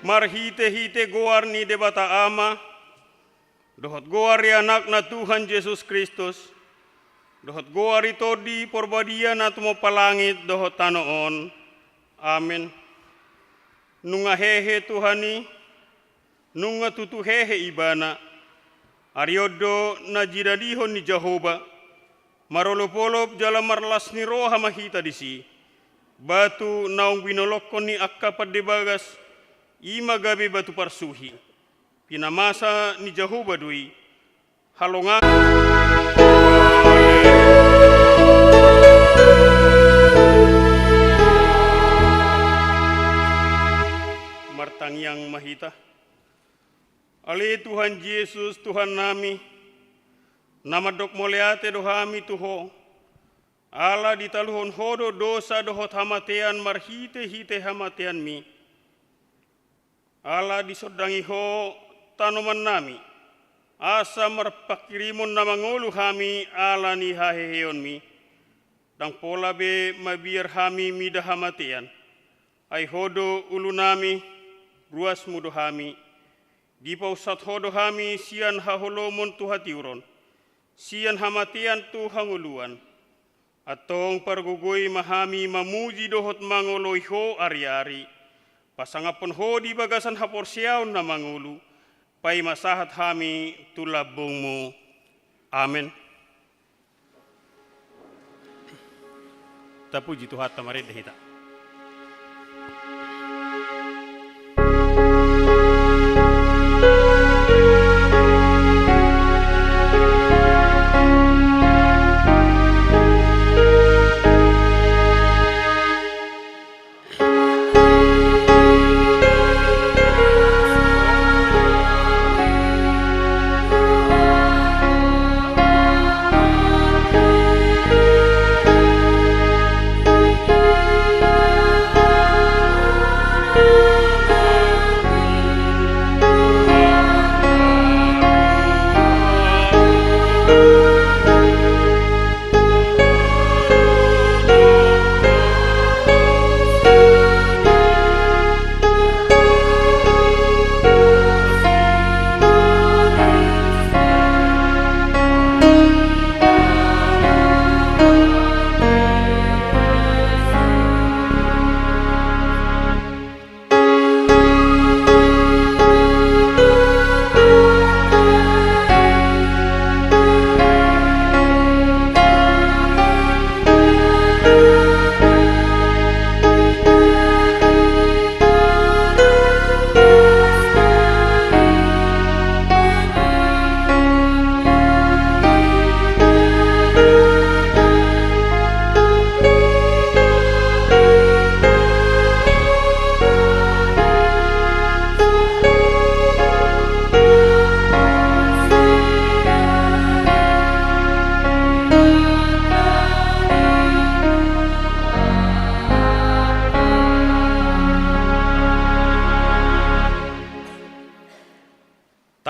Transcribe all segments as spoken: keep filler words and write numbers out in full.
Marhite-hite goar ni Debata Ama, dohot goar ni Anakna Tuhan Jesus Kristus, dohot goar ni Tondi Porbadia na tumompa langit dohot tano on. Amen. Nunga hehe Tuhan i, nunga tutu hehe Ibana. Ari on do na jinadihon ni Jahowa, marolop-olop jala marlas ni roha ma hita disi. Batu naung binolongkon ni angka pande bagas, i ma gabe batu parsuhi. Pinamasa ni Jahowa do i. Halongangan. Martangiang ma hita. Ale Tuhan Jesus, Tuhannami, na mandok mauliate do hami tu Ho, ala ditaluhon Ho do dosa dohot hamatean marhite-hite hamateanMi. Ala disondangi Ho tanomannami, asa marpanghirimon na mangolu hami ala ni haheheonMi. Ndang pola be mabiar hami mida hamatean. Ai Ho do ulunami, ruasMu do hami. Dipaunsat Ho do hami sian haholomon tu hatiuron, sian hamatean tu hangoluan. Antong pargogoi ma hami mamuji dohot mangoloi Ho ari-ari. Pasangaphon Ho di bagasan haporseaon na mangolu, paima sahat hami tu lambungMu. Amen. Tapuji Tuhanta, marende hita.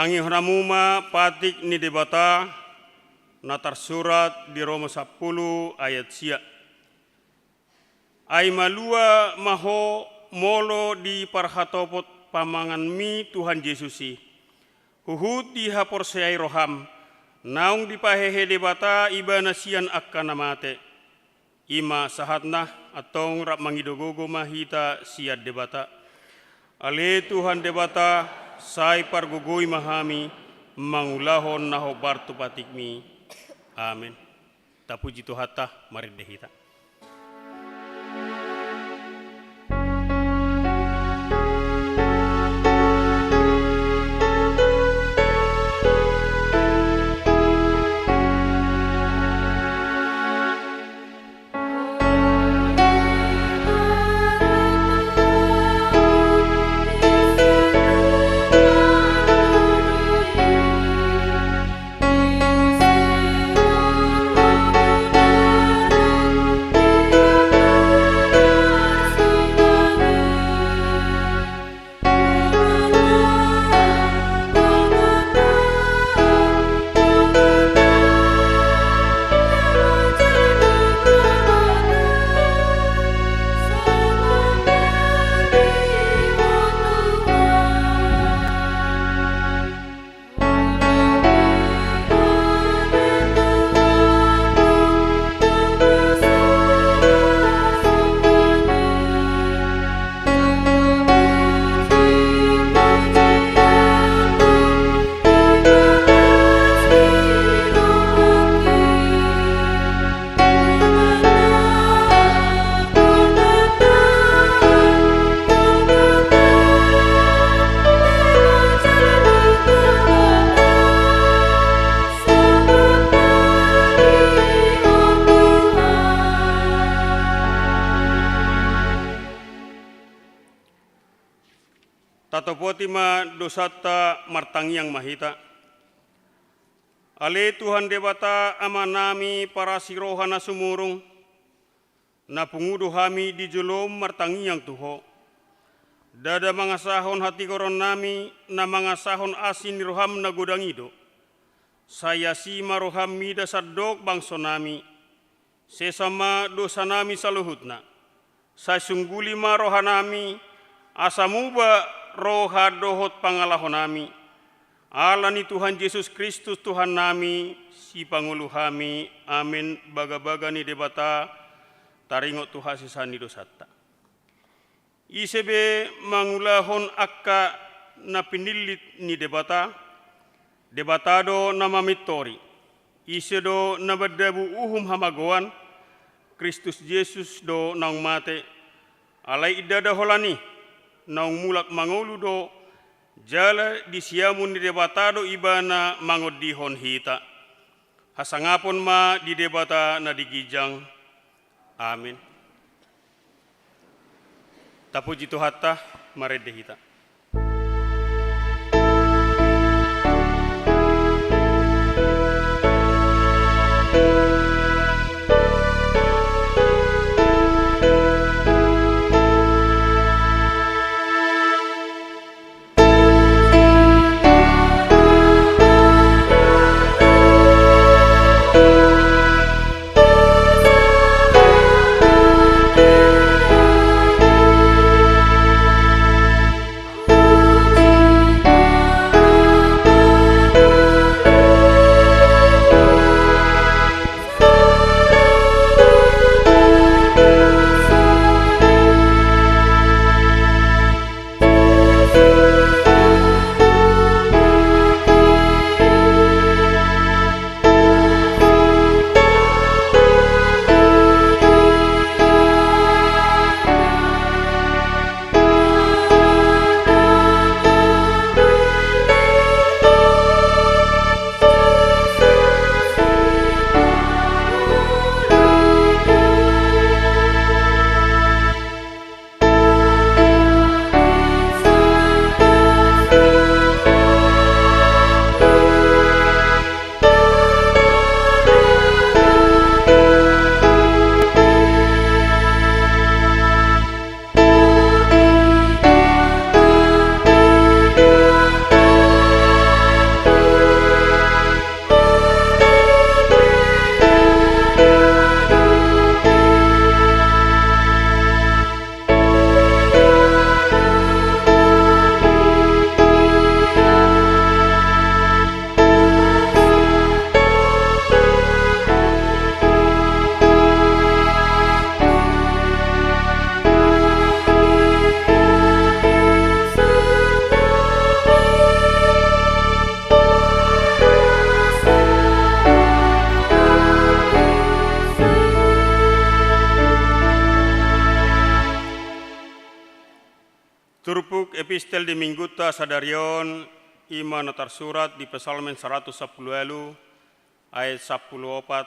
Tangihon hamu ma patik ni Debata na tarsurat di Roma sampulu ayat sia. Ai malua ma ho molo diparhatopot pamanganmi Tuhan Jesus i, huhut dihaporseai roham, naung dipahehe Debata Ibana sian angka na mate. I ma sahatna, antong rap mangido gogo ma hita sian Debata. Ale Tuhan Debata, sai pargogoi ma hami mangulahon na hombar tu patikmi. Amen. Tapuji Tuhanta, marende hita. Oti ma dosanta, martangiang ma hita. Ale Tuhan Debata, Amanami parasi roha na sumurung, na pungu do hami di jolom martangiang tu Ho. Ndada mangasahon hatigoronnami, na mangasahon asi ni roham na godang i do. Sai asi ma roham mida sandok bangsonami. Sesa ma dosanami saluhutna. Sai sungguli ma rohanami, asa muba roha dohot pangalahonami. Ala ni Tuhan Jesus Kristus Tuhannami, Sipangolu hami. Amen. Bagabaga ni Debata, taringot tu hasesaan ni dosanta. Ise be mangulahon angka na pinillit ni Debata, Debata do na mamintori. Ise do na mandabu uhum hamagoan, Kristus Jesus do naung mate, alai ndada holan i, naung mulak mangolu do, jala di siamun ni Debata do Ibana mangondihon hita. Hasangapon ma di Debata na di ginjang. Amen. Tapuji Tuhanta, marende hita. Turpuk epistel di Minggunta sadari on, i ma na tarsurat di Psalmen saratus sampulu ualu, ayat sampulu opat,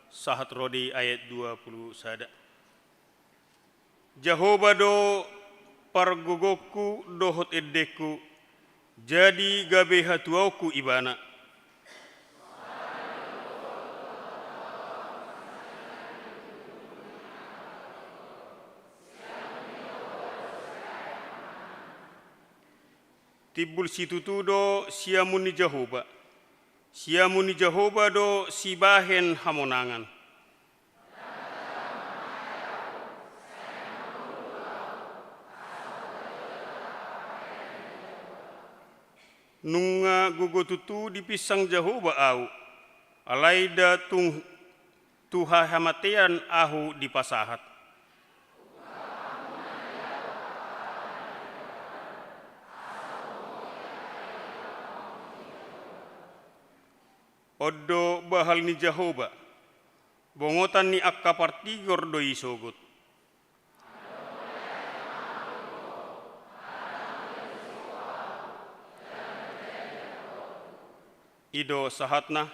sahat ro di ayat dua pulu sada. Jahowa do pargogongku dohot endengku, jadi gabe hatuaonku Ibana. Timbul situtu do siamun ni Jahowa. Siamun ni Jahowa do sibahen hamonangan. Nunga gogo tutu dipinsang Jahowa ahu, alai nda tung tu hahamatean ahu dipasahat. On do bahal ni Jahowa, bongotan ni angka partigor do i sogot. I do sahatna,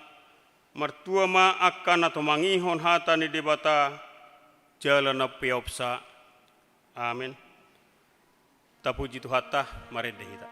martua ma angka na tumangihon hata ni Debata, jala na peopsa. Amen. Tapuji Tuhanta, marende hita.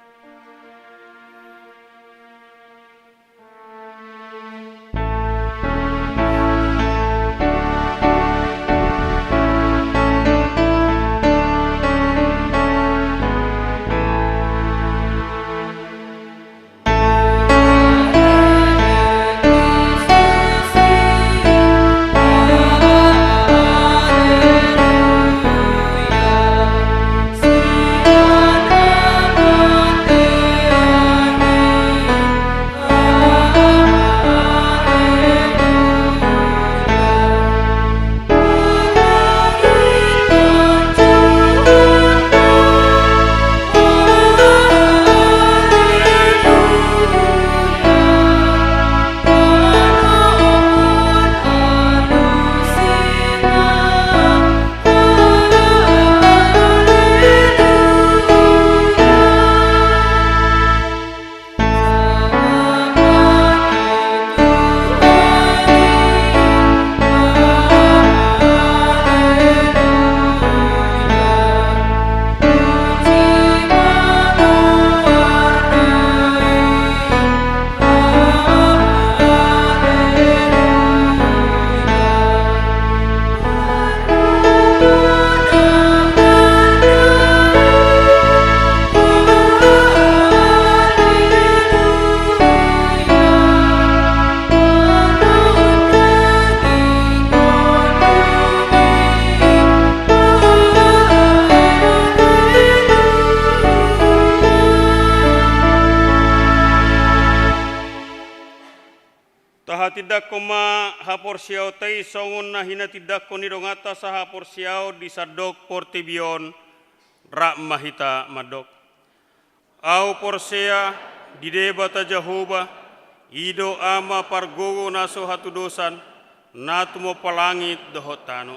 Tindangkon ma haporseaonta i songon na hinatindangkon ni donganta sahaporseaon di sandok portibi on. Rap ma hita mandok. Ahu porsea di Debata Jahowa, i do Ama pargogo na so hatudosan, na tumompa langit dohot tano.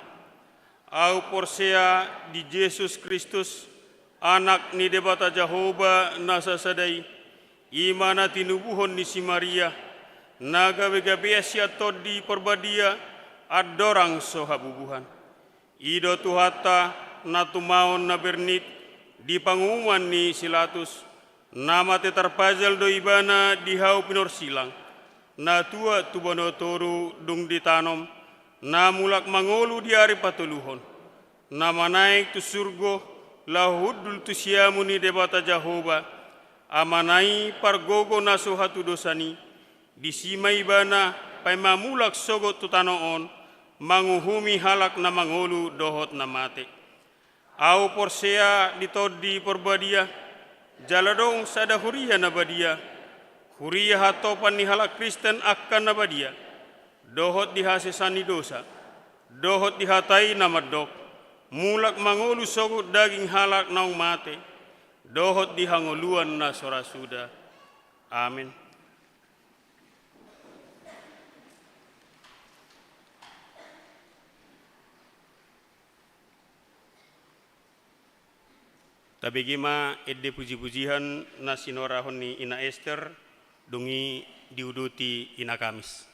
Ahu porsea di Jesus Kristus, Anak ni Debata Jahowa na sasada i, i ma na tinubuhon ni si Maria, na gabegabean sian Tondi Parbadia, andorang so habubuhan. I do Tuhanta, na tumaon na bernit di pangumuman ni si Latus, na mate tarpajal do Ibana di hau pinorsilang, na tuat tu banua toru dung ditanom, na mulak mangolu di ari patoluhon, na manaek tu surgo, laho hundul tu siamun ni Debata Jahowa, Amana i pargogo na so hatudosan i, disi ma Ibana paima mulak sogot tu tano on, manguhumi halak na mangolu dohot na mate. Ahu porsea di Tondi Parbadia, jala adong sada huria na badia, huria hatopan ni halak Kristen angka na badia, dohot di hasesaan ni dosa, dohot di hata i na mandok, mulak mangolu sogot daging halak naung mate, dohot di hangoluan na so ra suda. Amen. Tabege ma ende pujipujian na sinorahon ni Ina Ester, dung i diuduti Ina Kamis.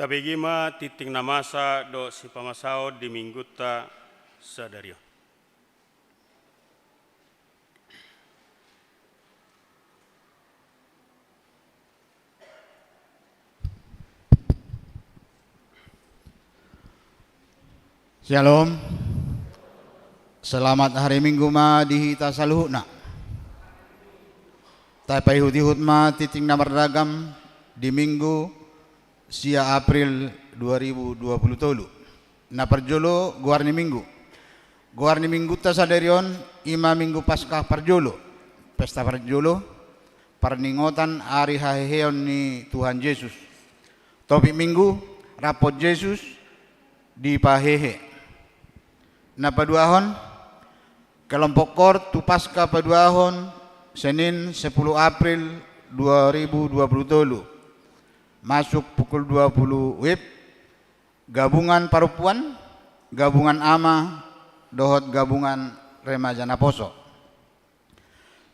Tabege ma tingting na masa dohot sipamasaon di Minggunta sadari on. Syalom. Selamat hari Minggu ma di hita saluhutna. Tapaihut-ihut ma tingting na marragam di Minggu sia April dua ribu dua puluh tolu. Na parjolo, goar ni Minggu. Goar ni Minggunta sadari on i ma Minggu Paskah parjolo, pesta parjolo, parningotan ari haheheon ni Tuhan Jesus. Topik Minggu, rap Jesus dipahehe. Na paduahon, kelompok koor tu Paskah paduahon, Senin sepuluh April dua ribu dua puluh tolu, masuk pukul dua puluh WIB, gabungan parompuan, gabungan ama, dohot gabungan remaja naposo.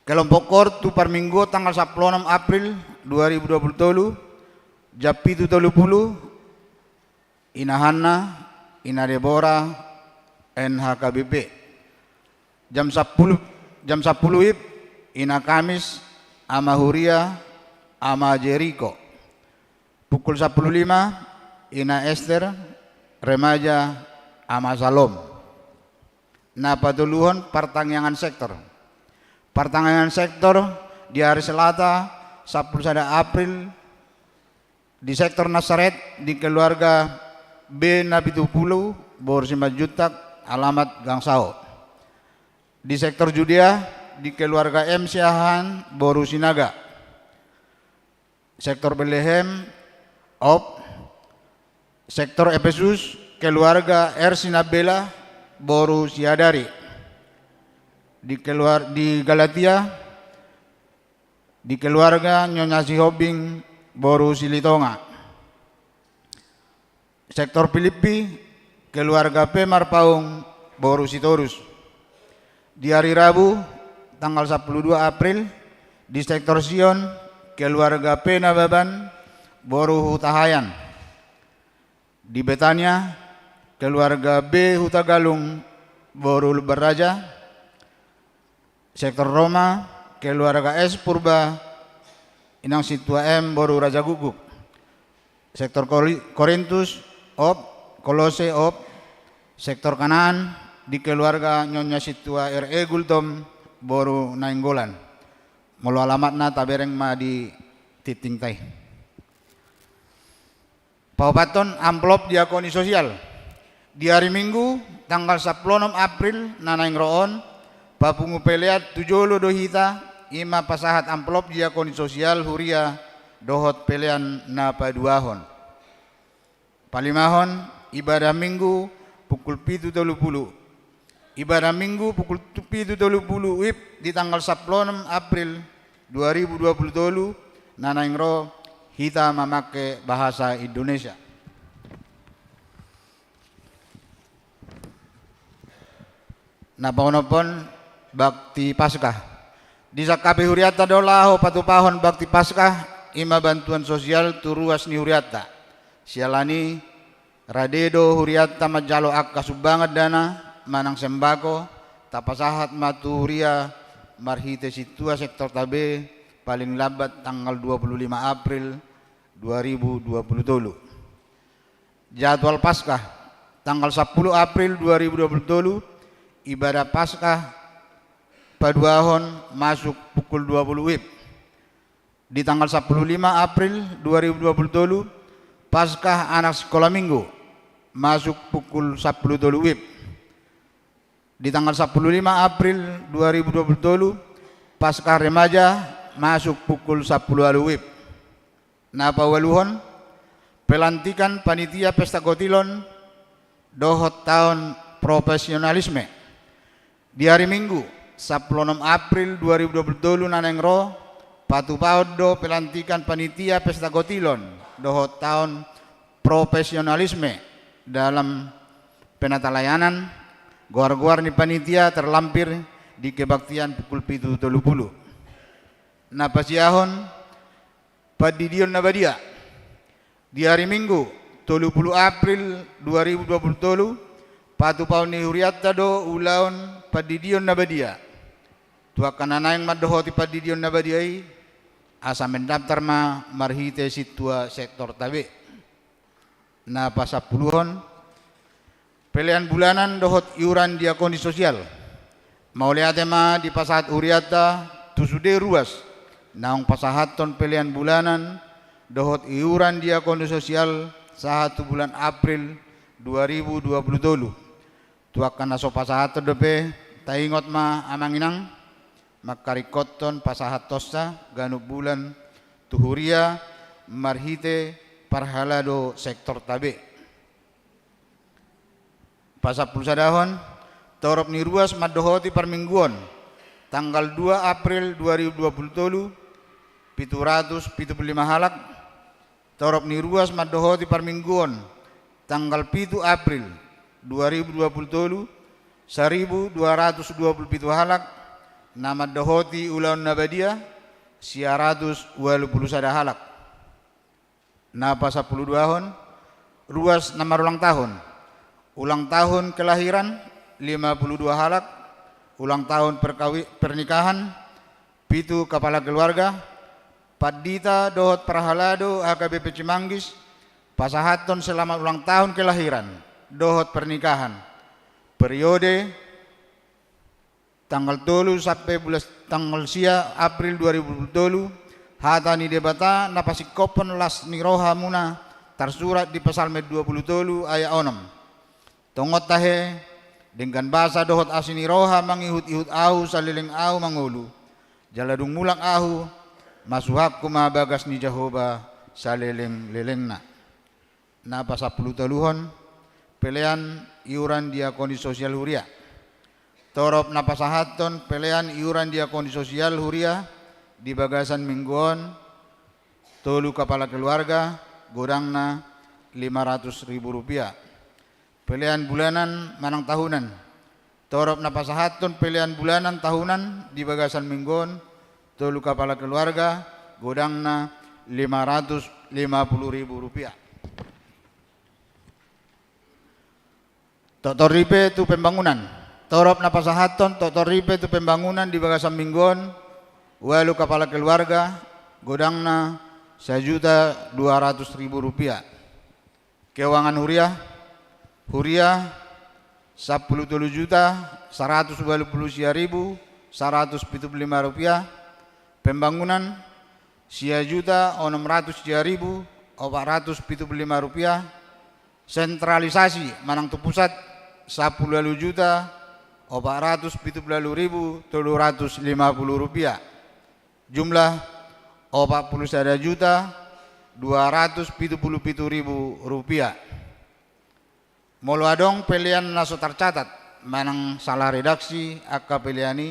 Kelompok koor tu parmingguon tanggal sampulu onom April dua ribu dua puluh tolu, jam pitu tolu pulu, Ina Hanna, Ina Debora, N H K B P. Jam sampulu, jam sampulu WIB, Ina Kamis, Ama Huria, Ama Jeriko. Pukul sampulu lima, Ina Ester, remaja, Ama Salom. Na patoluhon, partangiangan sektor. Partangiangan sektor di ari Selasa, sampulu sada April, di sektor Nasaret, di keluarga B na pitu pulu, boru Simanjuntak, alamat Gang Saho. Di sektor Judea, di keluarga M Siahaan, boru Sinaga. Sektor Betlehem, op. Sektor Efesus, keluarga R Sinambela, boru Siadari. Di keluar-, di Galatia, di keluarga Nyonya Sihombing, boru Silitonga. Sektor Pilippi, keluarga P Marpaung, boru Sitorus. Di ari Rabu, tanggal sampulu dua April, di sektor Sion, keluarga P Nababan, boru Hutahaean. Di Betania, keluarga B Hutagalung, boru Lumbanraja. Sektor Roma, keluarga S Purba, Inang Sintua M, boru Rajagukguk. Sektor Kori-, Korintus, op. Kolose, op. Sektor Kanaan, di keluarga Nyonya Sintua R E Gultom, boru Nainggolan. Molo alamatna tabereng ma di tingtingta i. Paopathon, amplop diakoni sosial. Di ari Minggu, tanggal sampulu onom April na naeng ro on, papungu pelean tu jolo do hita, i ma pasahat amplop diakoni sosial huria dohot pelean na paduahon. Palimahon, ibadah Minggu pukul pitu tolu pulu. Ibadah Minggu pukul tu-, pitu tolu pulu WIB di tanggal sampulu onom April dua ribu dua puluh tolu, na naeng ro hita mamangke bahasa Indonesia. Na paonomhon, bakti Paskah. Disangkapi hurianta do laho patupahon bakti Paskah, i ma bantuan sosial tu ruas ni hurianta. Siala ni i, rade do hurianta manjalo angka sumbangan dana manang sembako, tapasahat ma tu huria marhite sintua sektorta B, paling lambat tanggal dua puluh lima April dua ribu dua puluh tolu. Jadwal Paskah, tanggal sampulu April dua ribu dua puluh tolu, ibadah Paskah paduahon masuk pukul dua puluh WIB. Di tanggal sampulu lima April dua ribu dua puluh tolu, Paskah anak sikola Minggu, masuk pukul sampulu tolu WIB. Di tanggal sampulu lima April dua ribu dua puluh tolu, Paskah remaja, masuk pukul sampulu ualu WIB. Na paualuhon, pelantikan panitia pesta kotilon dohot taon profesionalisme. Di ari Minggu, sampulu onom April dua ribu dua puluh tolu na naeng ro, patupahon do pelantikan panitia pesta kotilon dohot taon profesionalisme dalam penatalayanan, goar-goar ni panitia terlampir di kebaktian pukul pitu tolu pulu. Na pasiahon, pandidion na badia. Di ari Minggu, tolu pulu April dua ribu dua pulu tolu, patupaon ni hurianta do ulaon pandidion na badia. Tu angka na naeng mandohoti pandidion na badia i, asa mendaftar ma marhite sintua sektorta be. Na pasampuluhon, pelean bulanan dohot iuran diakoni sosial. Mauliate ma dipasahat hurianta tu sude ruas naung pasahathon pelean bulanan dohot iuran diakoni sosial sahat tu bulan April dua ribu dua pulu tolu. Tu angka na so pasahathon dope, taingot ma amang inang, mangkaringkothon pasahathonsa ganup bulan tu huria marhite parhalado sektorta be. Pasampulusadahon, torop ni ruas mandohoti parmingguon, tanggal dua April dua ribu dua pulu tolu, pitu ratus pitu pulu lima halak, torop ni ruas mandohoti parmingguon, tanggal pitu April dua ribu dua pulu tolu, saribu dua ratus dua pulu pitu halak, na mandohoti ulaon na badia, sia ratus ualu pulu sada halak. Na pasampuluduahon, ruas na marulang tahun. Ulang tahun kelahiran, lima pulu dua halak. Ulang tahun perkawi-, pernikahan, pitu kapala keluarga. Pandita dohot parhalado H K B P Cimanggis, pasahathon selamat ulang tahun kelahiran dohot pernikahan. Periode tanggal tolu sampe bulan, tanggal sia April dua ribu dua pulu tolu, hata ni Debata na pasingkophon las ni rohamuna tarsurat di Psalmen dua pulu tolu ayat onom. Tongon tahe, denggan basa dohot asi ni roha mangihut-ihut ahu saleleng ahu mangolu. Jala dung mulak ahu, masuhakku ma bagas ni Jahowa saleleng-lelengna. Na pasampulutoluhon, pelean iuran diakoni sosial huria. Torop na pasahathon pelean iuran diakoni sosial huria di bagasan minggu on, tolu kapala keluarga, godangna lima ratus ribu rupiah. Pelean bulanan manang tahunan. Torop na pasahathon pelean bulanan tahunan di bagasan minggu on, tolu kapala keluarga, godangna lima ratus lima puluh ribu rupiah. Toktor ripe tu pembangunan. Torop na pasahathon toktor ripe tu pembangunan di bagasan minggu on, ualu kapala keluarga, godangna sajuta dua ratus ribu rupiah. Keuangan huria, huria, sampulu tolu juta saratus ualu pulu sia ribu saratus pitu pulu lima rupiah. Pembangunan, sia juta onom ratus sia ribu opat ratus pitu pulu lima rupiah. Sentralisasi manang tu pusat, sampulu ualu juta opat ratus pitu pulu ualu ribu tolu ratus lima pulu rupiah. Jumlah, opat pulu sada juta dua ratus pitu pulu pitu ribu rupiah. Molo adong pelean na so tarcatat manang salah redaksi angka pelean i,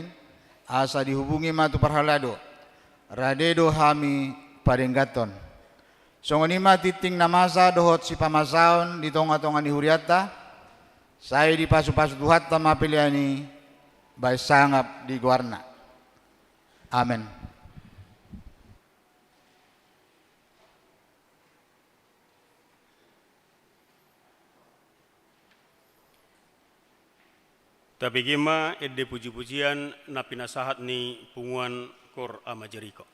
asa dihubungi ma tu parhalado. Rade do hami padengganhon. Songon i ma tingting na masa dohot sipamasaon di tonga-tonga ni hurianta. Sai dipasupasu Tuhanta ma pelean i bahen sangap di goarna. Amen. Tabege ma ende pujipujian na pinasahat ni punguan Kor Ama Jeriko.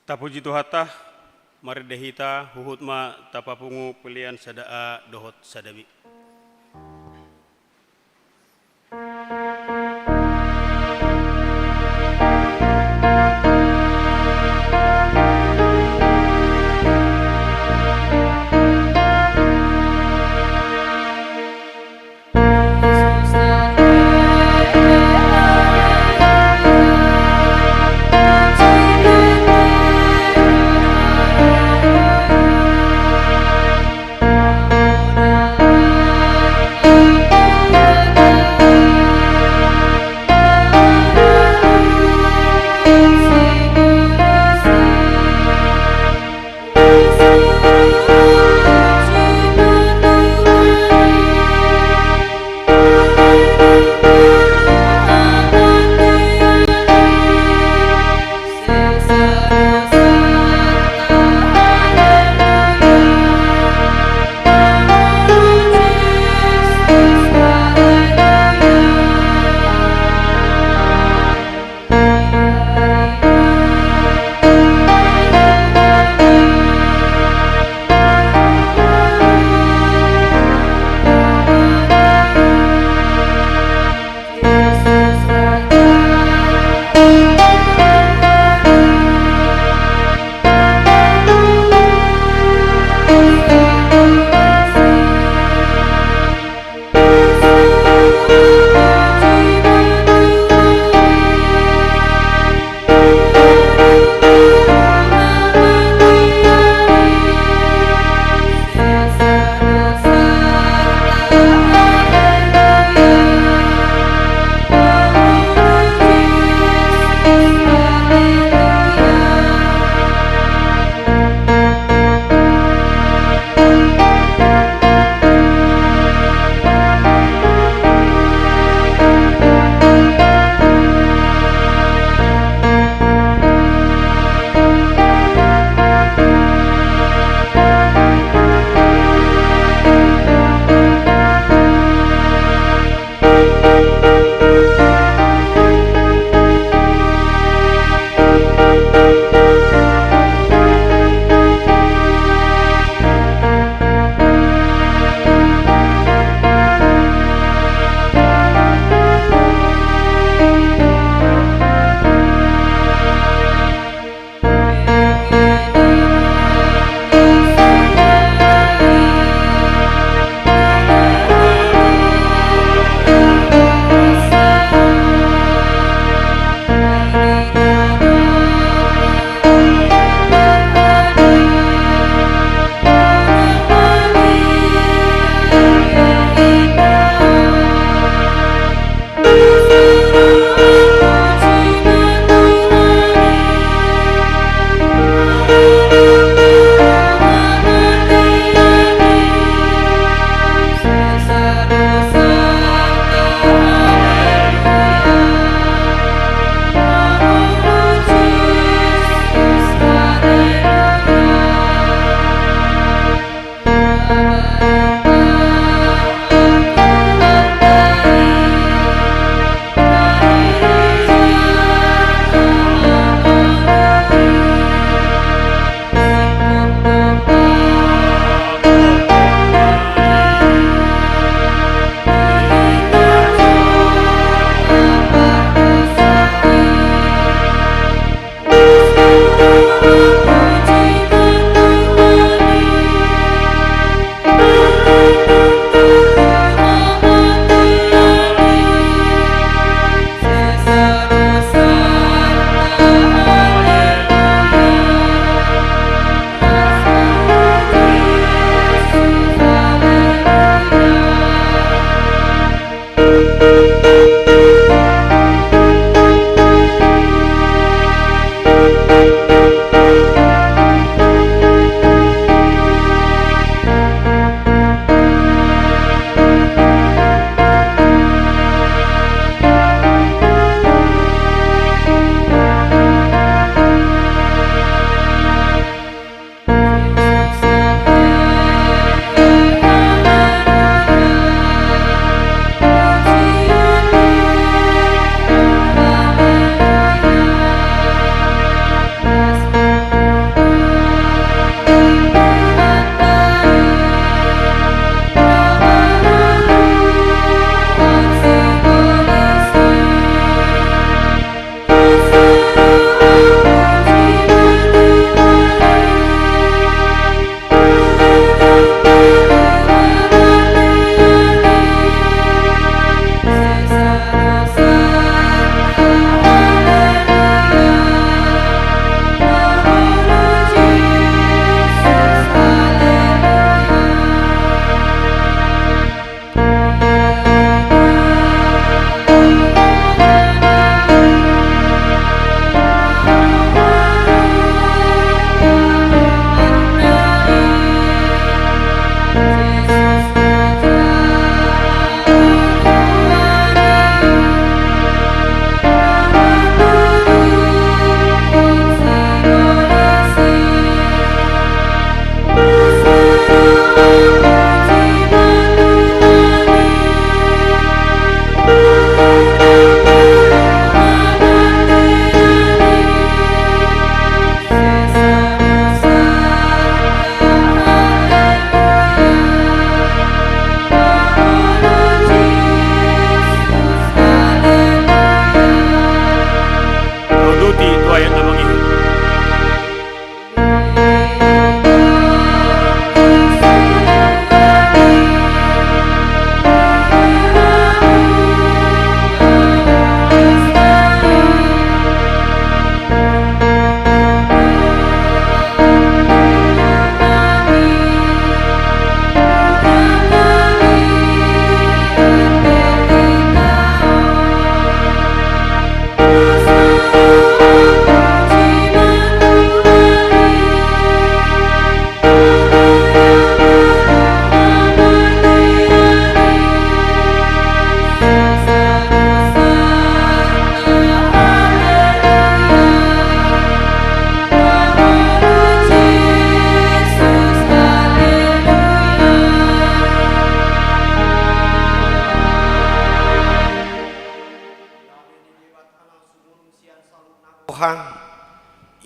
Tapuji Tuhanta, marende hita, huhut ma tapapungu pelehon sada A dohot sada B.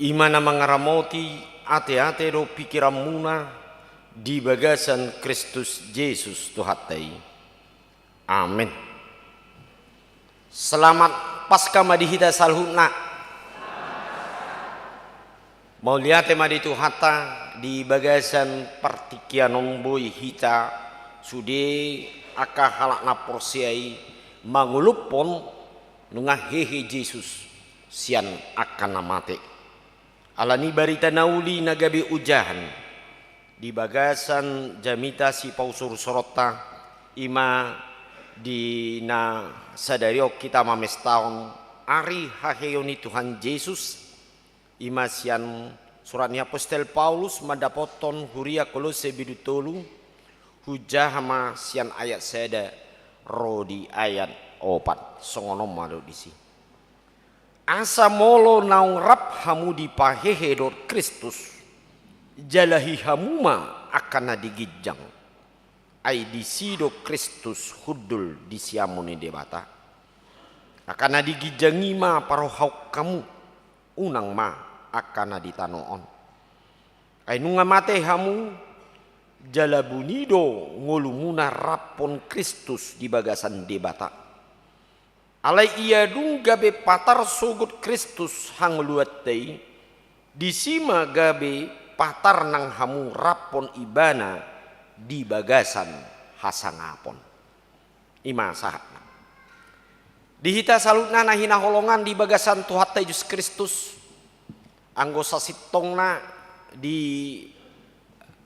I ma na mangaramoti ateate dohot pikiranmuna di bagasan Kristus Jesus Tuhanta i. Amen. Selamat Paskah ma di hita saluhutna. Mauliate ma di Tuhanta, di bagasan partingkian on boi hita sude angka halak na porsea i mangolophon nunga hehe Jesus sian angka na mate. Alani barita na uli na gabe ojahan di bagasan jamita sipausur-usuronta, i ma di na sadari on hita mamestahon ari haheheon ni Tuhan Jesus, i ma sian surat ni apostel Paulus mandapothon huria Kolose bindu tolu, hujaha ma sian ayat sada ro di ayat opat, songon on ma didok disi. Asa molo naung rap hamu dipahehe dohot Kristus, jalahi hamu ma angka na di ginjang. Ai disi do Kristus hundul di siamun ni Debata. Angka na di ginjang i ma parrohahon hamu, unang ma angka na di tano on. Ai nunga mate hamu, jala buni do ngolumuna raphon Kristus di bagasan Debata. Alai ia dung gabe patar sogot Kristus hangoluanta i, disi ma gabe patar nang hamu raphon Ibana di bagasan hasangapon. I ma sahatna. Di hita saluhutna na hinaholongan di bagasan Tuhanta Jesus Kristus, anggo sasintongna di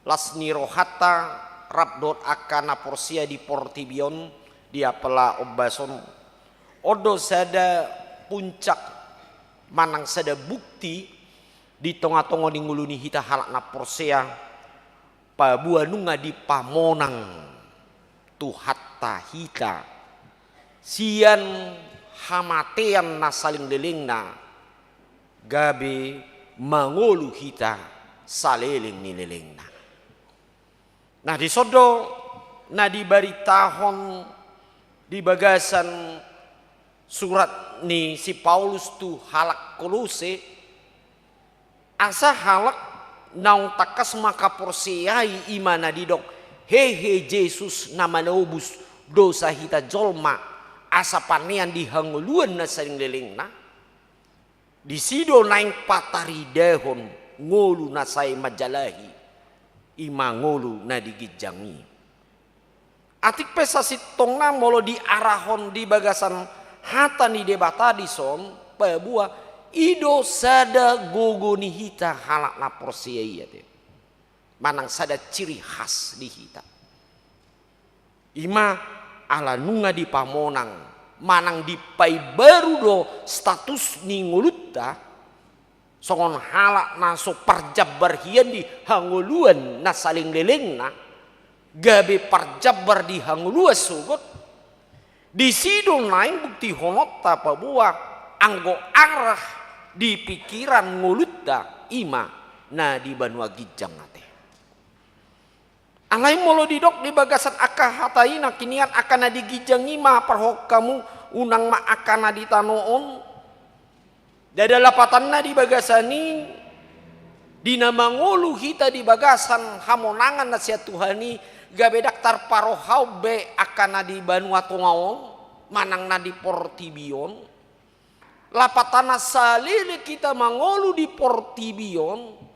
las ni rohanta rap dohot angka na porsea di portibi on, di apala ombas on, on do sada puncak manang sada bukti di tonga-tonga ni ngolu ni hita halak na porsea, paboa nunga dipamonang Tuhanta hita sian hamatean na saleleng-lelengna, gabe mangolu hita saleleng ni lelengna. Nah, dison do na dibaritahon di bagasan surat ni si Paulus tu halak Kolose, asa halak naung tangkas mangkaporseai i ma na didok hehe Jesus na manobus dosa hita jolma, asa panean di hangoluan na saleleng-lelengna. Disi do naeng pataridahon ngolu na sai manjalahi, i ma ngolu na di ginjang i. Atik pe sasintongna molo diarahon di bagasan hata ni Debata dison, paboa i do sada gogo ni hita halak na porsea i ate. Manang sada ciri khas di hita. I ma ala nunga dipamonang, manang dipaimbaru do status ni ngolunta, songon halak na so parjambar hian di hangoluan na saleleng-lelengna, gabe parjambar di hangoluan sogot, disi do naeng buktihononta paboa anggo arah di pikiran ngolunta i ma na di banua ginjang ate. Alai molo didok di bagasan angka hata i nangkiningan angka na di ginjang i ma parrohahon hamu, unang ma angka na di tano on. Ndada lapatanna di bagasan i, di na mangolu hita di bagasan hamonangan na sian Tuhan i, gabe ndang tarparohahon be angka na di banua tonga on, manang na di portibi on. Lapatanna saleleng hita mangolu di portibi on,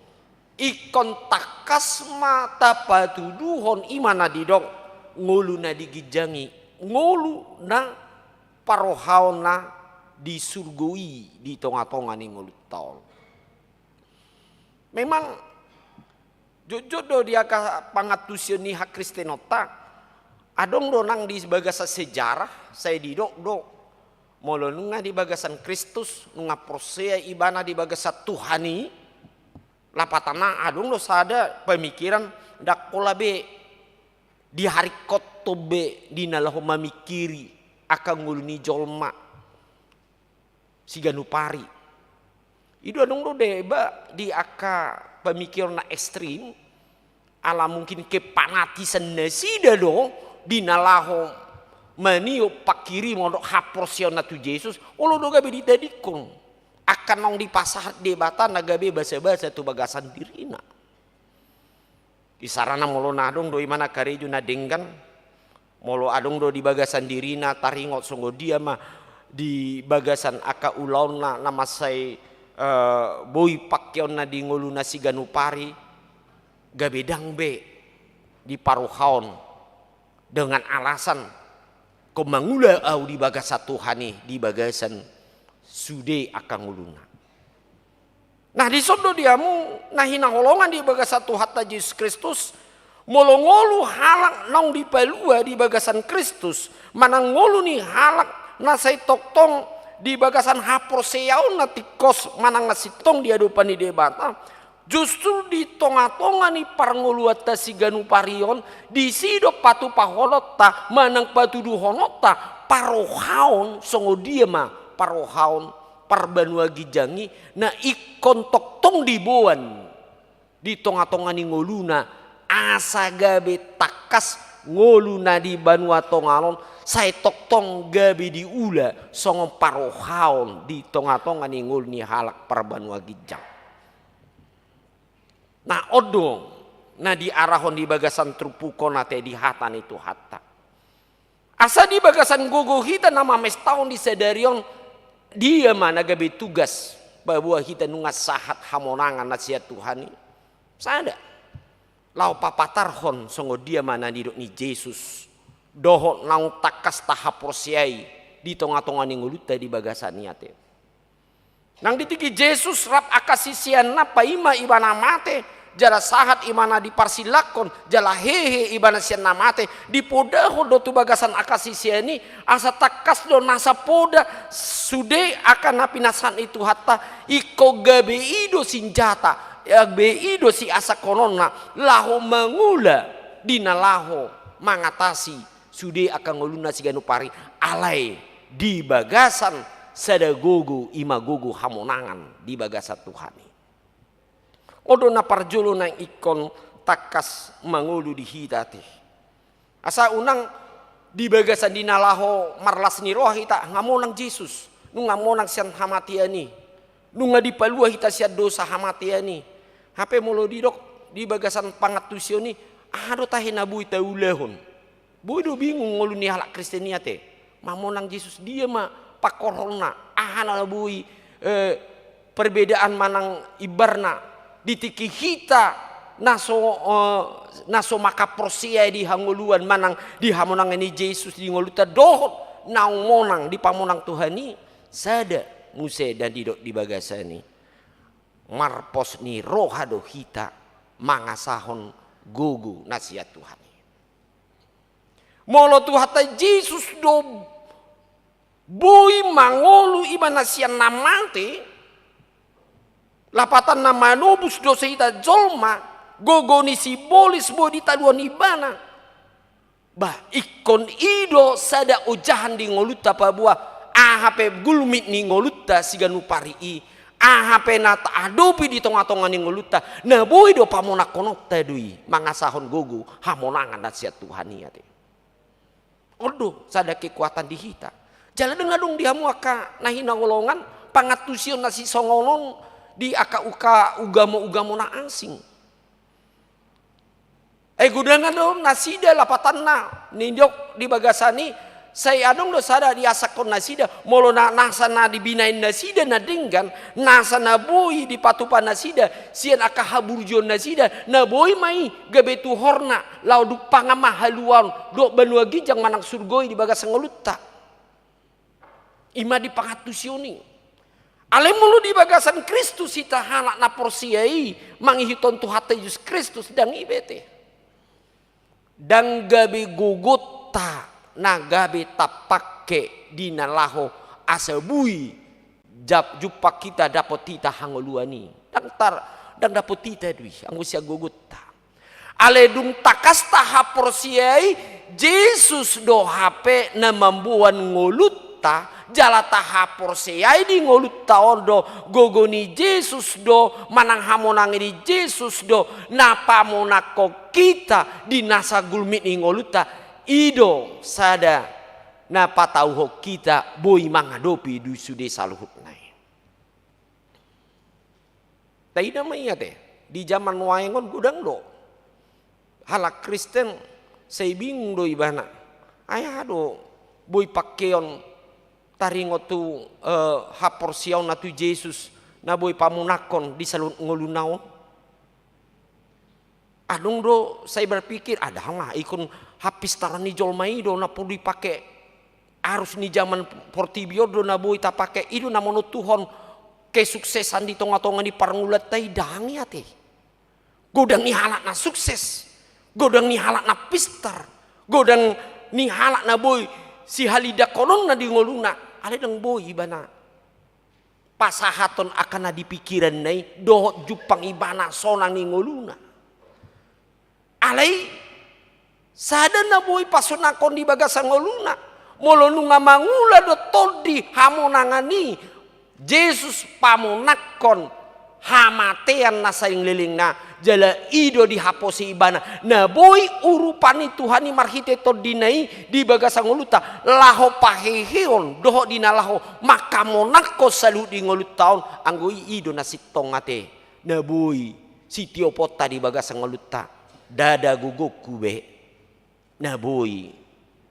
ingkon tangkas ma tapatuduhon i ma na didok ngolu na di ginjang i, ngolu na parrohahonna di surgo i di tonga-tonga ni ngolunta on. Memang jotjot do di angka pangantusion ni hakristenonta, adong do nang di bagasan sejarah sai didok do, molo nunga di bagasan Kristus, nunga porsea ibana di bagasan Tuhan i, lapatanna adong do sada pemikiran ndang pola be diharingkothon be di na laho mamingkiri angka ngolu ni jolma siganup ari. I do adong do deba di angka pemikiran na ekstrim, ala mungkin kepanatisan nasida do di na laho maniop pangkirimon dohot haporseaonna tu Jesus, olo do gabe ditadingkon angka naung dipasahat Debata na gabe basabasa tu bagasan dirina. Isarana molo na adong do imana karejo na denggan, molo adong do di bagasan dirina taringot songon dia ma di bagasan angka ulaonna na mansai, eh, boi pangkeonna di ngoluna siganup ari, gabe ndang be diparohaon dengan alasan, "Ingkon mangula au di bagasan Tuhan i, di bagasan sude angka ngoluna." Nah, dison do di hamu na hinaholongan di bagasan Tuhanta Jesus Kristus, molo ngolu halak naung dipalua di bagasan Kristus, manang ngolu ni halak na sai tongtong di bagasan haporseaonna tingkos manang na sintong di adopan ni Debata, justru di tongatonga ni parngoluanta siganup ari on, disi do patupahononta manang patuduhononta parohaon songon dia ma parohaon parbanua ginjang i na ingkon tongtong diboan di tongatonga ni ngoluna, asa gabe tangkas ngolu na di banua tonga on sai tongtong gabe diula songon parohaon di tongatonga ni ngolu ni halak parbanua ginjang. Nah, on do na diarahon di bagasan turpuk on ate di hata ni Tuhanta. Asa di bagasan gogo hita na mamestahon di sadari on, dia ma na gabe tugas paboa hita nunga sahat hamonangan na sian Tuhan i? Sada. Laho papatarhon songon dia ma na nidok ni Jesus dohot naung tangkas tahaporseai di tongatonga ni ngolunta di bagasan i ate. Nang di tingki Jesus rap angka siseanna paima ibana mate, jala sahat ibana diparsilanghon, jala hehe ibana sian na mate, dipodahon do tu bagasan angka sisean i, asa tangkas do nasa poda sude angka na pinasahat ni Tuhanta, ingkon gabe i do sinjata, gabe i do siasahononna, laho mangula di na laho mangatasi sude angka ngoluna siganup ari, alai di bagasan sada gogo, i ma gogo hamonangan di bagasan Tuhan i. On do na parjolo na ingkon tangkas mangolu di hita ate. Asa unang di bagasan di na laho marlas ni roha hita, nga monang Jesus, nunga monang sian hamatean i, nunga dipalua hita sian dosa hamatean i. Hape molo didok di bagasan pangantusion i, aha do tahe na boi taulahon? Boi do bingung ngolu ni halak Kristen i ate. Nga monang Jesus, dia ma pangkorhonna, aha na boi, eh, perbedaan manang imbarna di tingki hita na so, eh, na so manghaporseai di hangoluan manang di hamonangan ni Jesus di ngolunta dohot naung monang dipamonang Tuhan i? Sada muse na didok di bagasan i, marpos ni roha do hita mangasahon gogo na sian Tuhan i. Molo Tuhanta Jesus do boi mangolu ibana sian na mate, lapatanna manobus dosa hita jolma, gogo ni simbolis boi ditaluhon ibana. Bah, ingkon i do sada ojahan di ngolunta paboa aha pe gulmit ni ngolunta siganup ari i, aha pe na taadopi di tongatonga ni ngolunta, na boi do pamonangkononta do i mangasahon gogo hamonangan na sian Tuhan i ate. On do sada kekuatan di hita. Jala ndang adong di hamu angka na hinaholongan pangantusion na sisongon on di angka uka ugamo-ugamo na asing. Ai godang do nasida lapatanna, nidok di bagasan i, sai adong do sada diasahon nasida, molo na nasa na di binaen nasida na denggan, nasa na boi dipatupa nasida sian angka haburjuon nasida, na boi ma i gabe tuhorna laho dumpangan ma haluaon dohot banua ginjang manang surgo i di bagasan ngolunta. I ma di pangantusion i. Alai molo di bagasan Kristus hita halak na porsea i mangihuthon Tuhanta Jesus Kristus, ndang i be ate. Ndang gabe gogonta na gabe tapangke di na laho asa boi jap-, jumpang hita dapot hita hangoluan i. Ndang tar-, ndang dapot hita do i anggo sian gogonta. Alai dung tangkas tahaporseai, Jesus do hape na mamboan ngolunta, jala tahaporseai di ngolunta on do, gogo ni Jesus do, manang hamonangan ni Jesus do, na pamonangkon hita di nasa gulmit ni ngolunta, i do sada na patauhon hita boi mangadopi di sude saluhutna i. Taida ma i ate, di jaman nuaeng on godang do halak Kristen sai bingung do ibana. Ai aha do boi pangkeon taringot tu, eh, haporseaonna tu Jesus na boi pamonangkon di saluhut ngoluna on? Adong do sai berpikir, ah, dang lah, ingkon hapistaran ni jolma i do na porlu dipake. Arus ni jaman portibi on do na boi tapake, i do na manontuhon kesuksesan di tonga-tonga ni parngoluanta i. Dang i ate. Godang ni halak na sukses, godang ni halak na pistar, godang ni halak na boi sihalidangkononna di ngoluna, alai dang boi ibana pasahathon angka na di pikiranna i dohot jumpang ibana sonang ni ngoluna. Alai sada na boi pasonangkon di bagasan ngoluna, molo nunga mangula do Tondi hamonangan i, Jesus pamonangkon hamatean na saleleng-lelengna, jala i do dihapose ibana na boi urupan ni Tuhan i marhite Tondina i di bagasan ngolunta, laho paheheon dohot di na laho manghamonangkon saluhut di ngolunta on. Anggo i, i do na sintong ate, na boi sitioponta di bagasan ngolunta. Ndada gogoku be na boi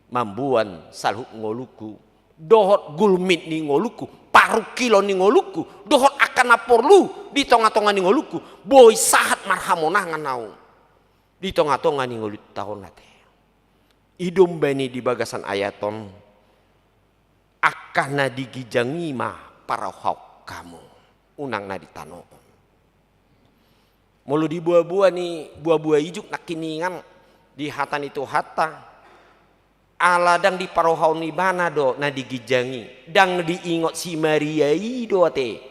mamboan saluhut ngolungku, dohot gulmit ni ngolungku, parungkilon ni ngolungku, dohot angka na porlu di tonga-tonga ni ngolungku, boi sahat marhamonangan ahu di tonga-tonga ni ngolunta on ate. I do umbahen i di bagasan ayat on, angka na di ginjang i ma parohaon hamu, unang na di tano on. Molo di boa-boa ni boa-boa ijuk nangkiningan di hata ni Tuhanta, ala dang diparohaon ibana do na di ginjang i, dang diingot si Maria i do ate.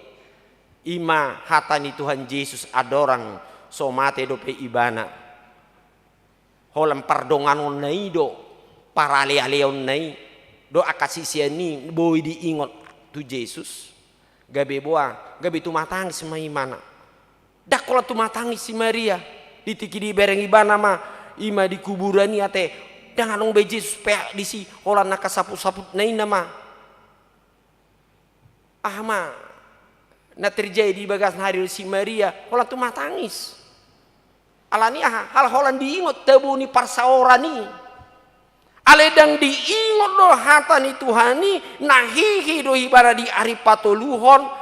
I ma hata ni Tuhan Jesus, andorang so mate dope ibana, holan pardonganonna i do, paralealeonna i do, angka sisean i boi diingot tu Jesus. Gabe boa, gabe tumatangis ma ibana. Ndang holan tumatangis si Maria di tingki dibereng ibana ma, i ma di kuburan i ate. Dang adong be Jesus pe disi, holan angka saput-saputna i nama. Aha ma na terjadi di bagasan harion si Maria? Holan tumatangis. Alani aha? Ala holan diingot tabo ni parsaoran i. Alai dang diingot do hata ni Tuhan i, na hehe do ibana di ari patoluhon,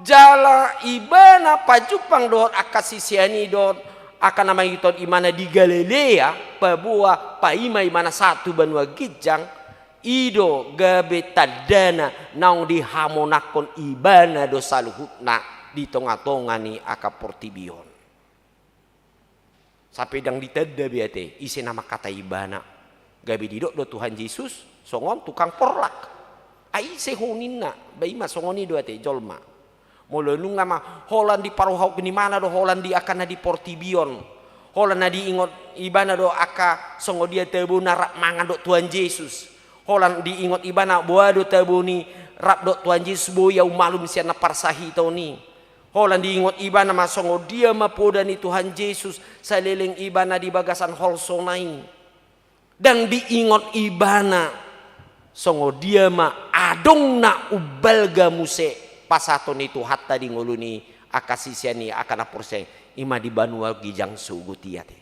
jala ibana pajumpang dohot angka sisean i dohot angka na mangihuthon ibana di Galilea, paboa paima ibana sahat tu banua ginjang. I do gabe tandana naung dihamonangkon ibana do saluhutna di tonga-tonga ni angka portibi on. Sampe dang ditanda be ate ise na mangkatai ibana. Gabe didok do Tuhan Jesus songon tukang porlak. Ai ise ho ninna, ba i ma songon i do ate jolma. Molo nunga ma holan diparohaon ibana do holan di angka na di portibi on, holan na diingot ibana do angka songon dia tabo na rap mangan dohot Tuhan Jesus, holan diingot ibana boa do tabo ni rap dohot Tuhan Jesus, boi ahu malum sian na parsahiton i, holan diingot ibana ma songon dia ma poda ni Tuhan Jesus saleleng ibana di bagasan holsona i. Dang diingot ibana songon dia ma adong na umbalga muse pasahaton ni Tuhanta di ngolu ni angka sisean i, angka na porsea i, i ma di banua ginjang sogot i ate.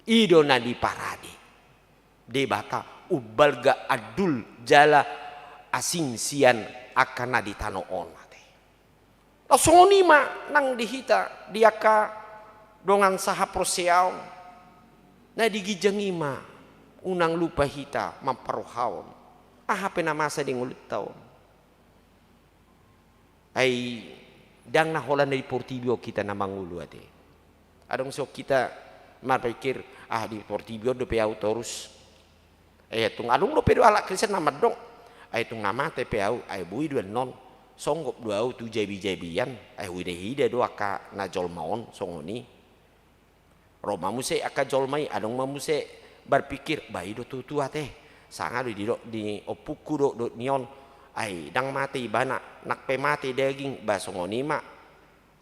I do na diparade Debata, umbalga andul jala asing sian angka na di tano on ate. Laos songon i ma nang di hita, di angka dongan sahaporseaon, na di ginjang i ma unang lupa hita mamparohaon aha pe na masa di ngolunta on. Ai dang na holan na di portibi on hita na mangolu ate. Adong so hita marpikir, ah, di portibi on dope ahu torus. Eh, tung adong dope do halak Kristen na mandok, ai tung na mate pe ahu, ai boi do annon songgop do ahu tu jabi-jabian, ai huida-ida do angka na jolma on songon i. Ro ma muse angka jolma i, adong ma muse marpikir, ba i do tutu ate, sanga do didok ni ompungku do, dohot ni on, ai dang mate ibana, nang pe mate daging, ba songon i ma.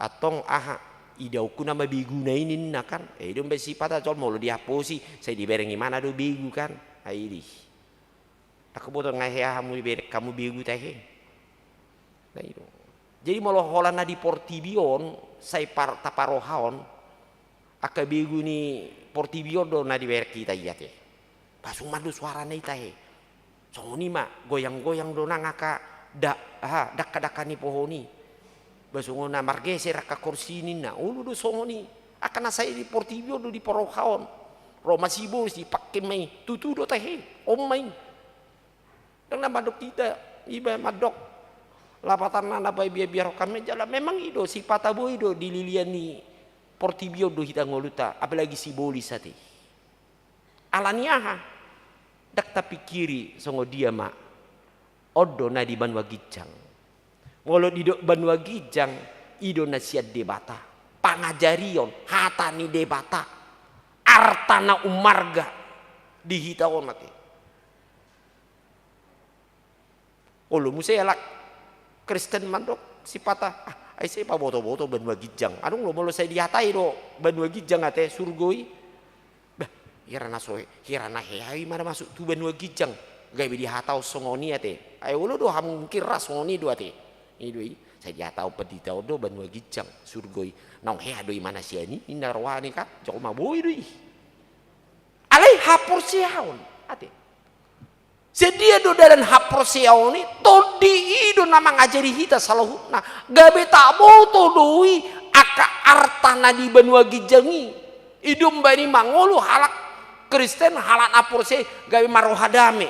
Antong aha, idaonku nama beguna i ninna kan. Eh, i do umbahen sipata jolma molo dihaposi sai dibereng ibana do begu kan. Ai di. Ndang huboto nga hea hamu dibereng hamu begu tahe. Na i do. Jadi molo holan na di portibi on, sai par-, taparoha on, angka begu ni portibi on do na diberek hita i ate. Pasung ma do suarana i tahe. Songon i ma, goyang-goyang do nang angka da-, aha, dangka-dangka ni pohon i. Ba songon na margeser angka kursi ninna, olo do songon i. Angka na sai di portibi on do diparoha on. Ro ma sibolis, dipake ma i, tutu do tahe, on ma i. Ndang na mandok hita, iba mandok. Lapatanna na pabiar-biar hami jala memang i do, sipata boi do di lilian ni portibi on do hita ngolunta, apalagi sibolis ate. Ala ni aha? Ndang tapingkiri songon dia ma. On do na di banua ginjang. Molo didok banua ginjang, i do na sian Debata. Pangajarion, hata ni Debata. Arta na ummarga di hita on ate. Olo muse halak Kristen mandok sipata, ah, ai sai paboto-boto banua ginjang. Adong do molo sai dihatai do banua ginjang ate, surgo i. Bah, hira na so, hira na hea i ma na masuk tu banua ginjang. Gabe dihatahon songon i ate. Ai olo do hamu mungkin ra songon i do ate. I do i, sai dihatahon pandita on do banua ginjang, surgo i. Naung hea do i ma na sian i, ninna rohana kan, jolma boi do i. Alai haporseaon ate. Sian dia do dalan haporseaon i? Tondi i do na mangajari hita saluhutna. Gabe taboto do i angka arta na di banua ginjang i. I do umbahen i mangolu halak Kristen, halak na porsea i gabe marroha dame.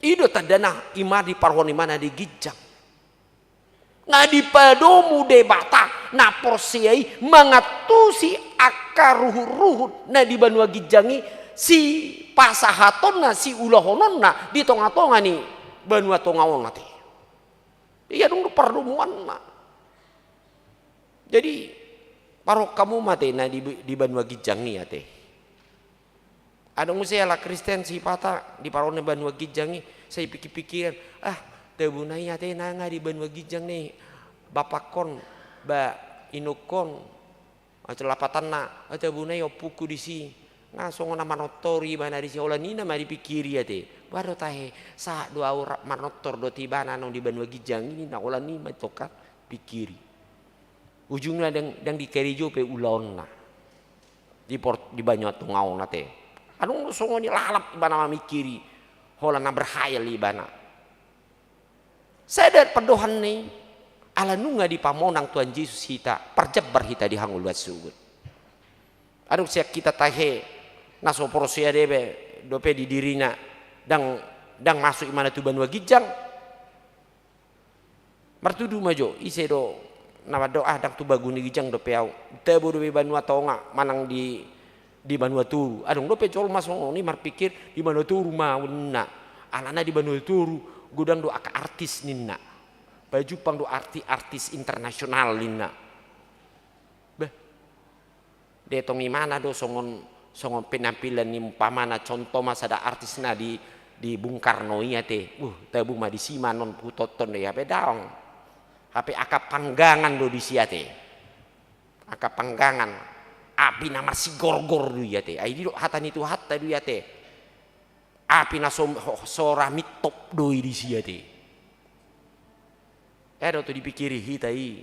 I do tandana, i ma diparohahon i ma na di ginjang. Nga dipadomu Debata na porsea i mangantusi angka ruhut-ruhut na di banua ginjang i, sipasahatonna, siulahononna di tonga-tonga ni banua tonga on ate. Ia dung do pardomuanna. Jadi, parrohahon hamu ma ate na di, di banua ginjang i ate. Adong muse halak Kristen sipata diparohahon banua ginjang i, sai pikir-pikiran, ah, tabona i ate na nga di banua ginjang ni bapakkon, ba inongkon, atau lapatanna, ah, tabona i ompungku disi, nga songon na manortor ibana disi, holan i na ma dipikiri ate. Baru tahe, sahat do au ra-, manortor dohot ibana naung di banua ginjang i, na holan i ma tongka pikiri. Ujungna ndang, ndang di karejo pe ulaonna. Di por-, di banua tonga on ate. Adong do songon i lalap ibana mamikiri, holan na berhayal ibana. Sada pandohanna i, ala nunga dipamonang Tuhan Jesus hita, parjambar hita di hangoluan sogot. Adong sian hita tahe, na so porsea dope, dope di dirina, ndang, ndang masuk ibana tu banua ginjang. Martudu ma jo, ise do na mandok, ah, ndang tu banua ginjang dope au. Tabo dope banua tonga, manang di, di banua toru. Adong dope jolma songon i marpikir, di banua toru ma au ninna. Alana di banua toru, godang do angka artis ninna. Pajumpang do arti-, artis internasional ninna. Bah. Dietong ibana do songon, songon penampilan ni umpamana contoh ma sada artis na di, di Bung Karno i ate. Uh, tabo ma disi ma non hutonton do i, hape daong. Hape angka panggangan do disi ate. Angka panggangan. Api na marsigorgor do i ate. Ai didok hata ni Tuhanta do i ate. Api na so, so ra mintop do i disi ate. Ia do tu dipikiri hita i.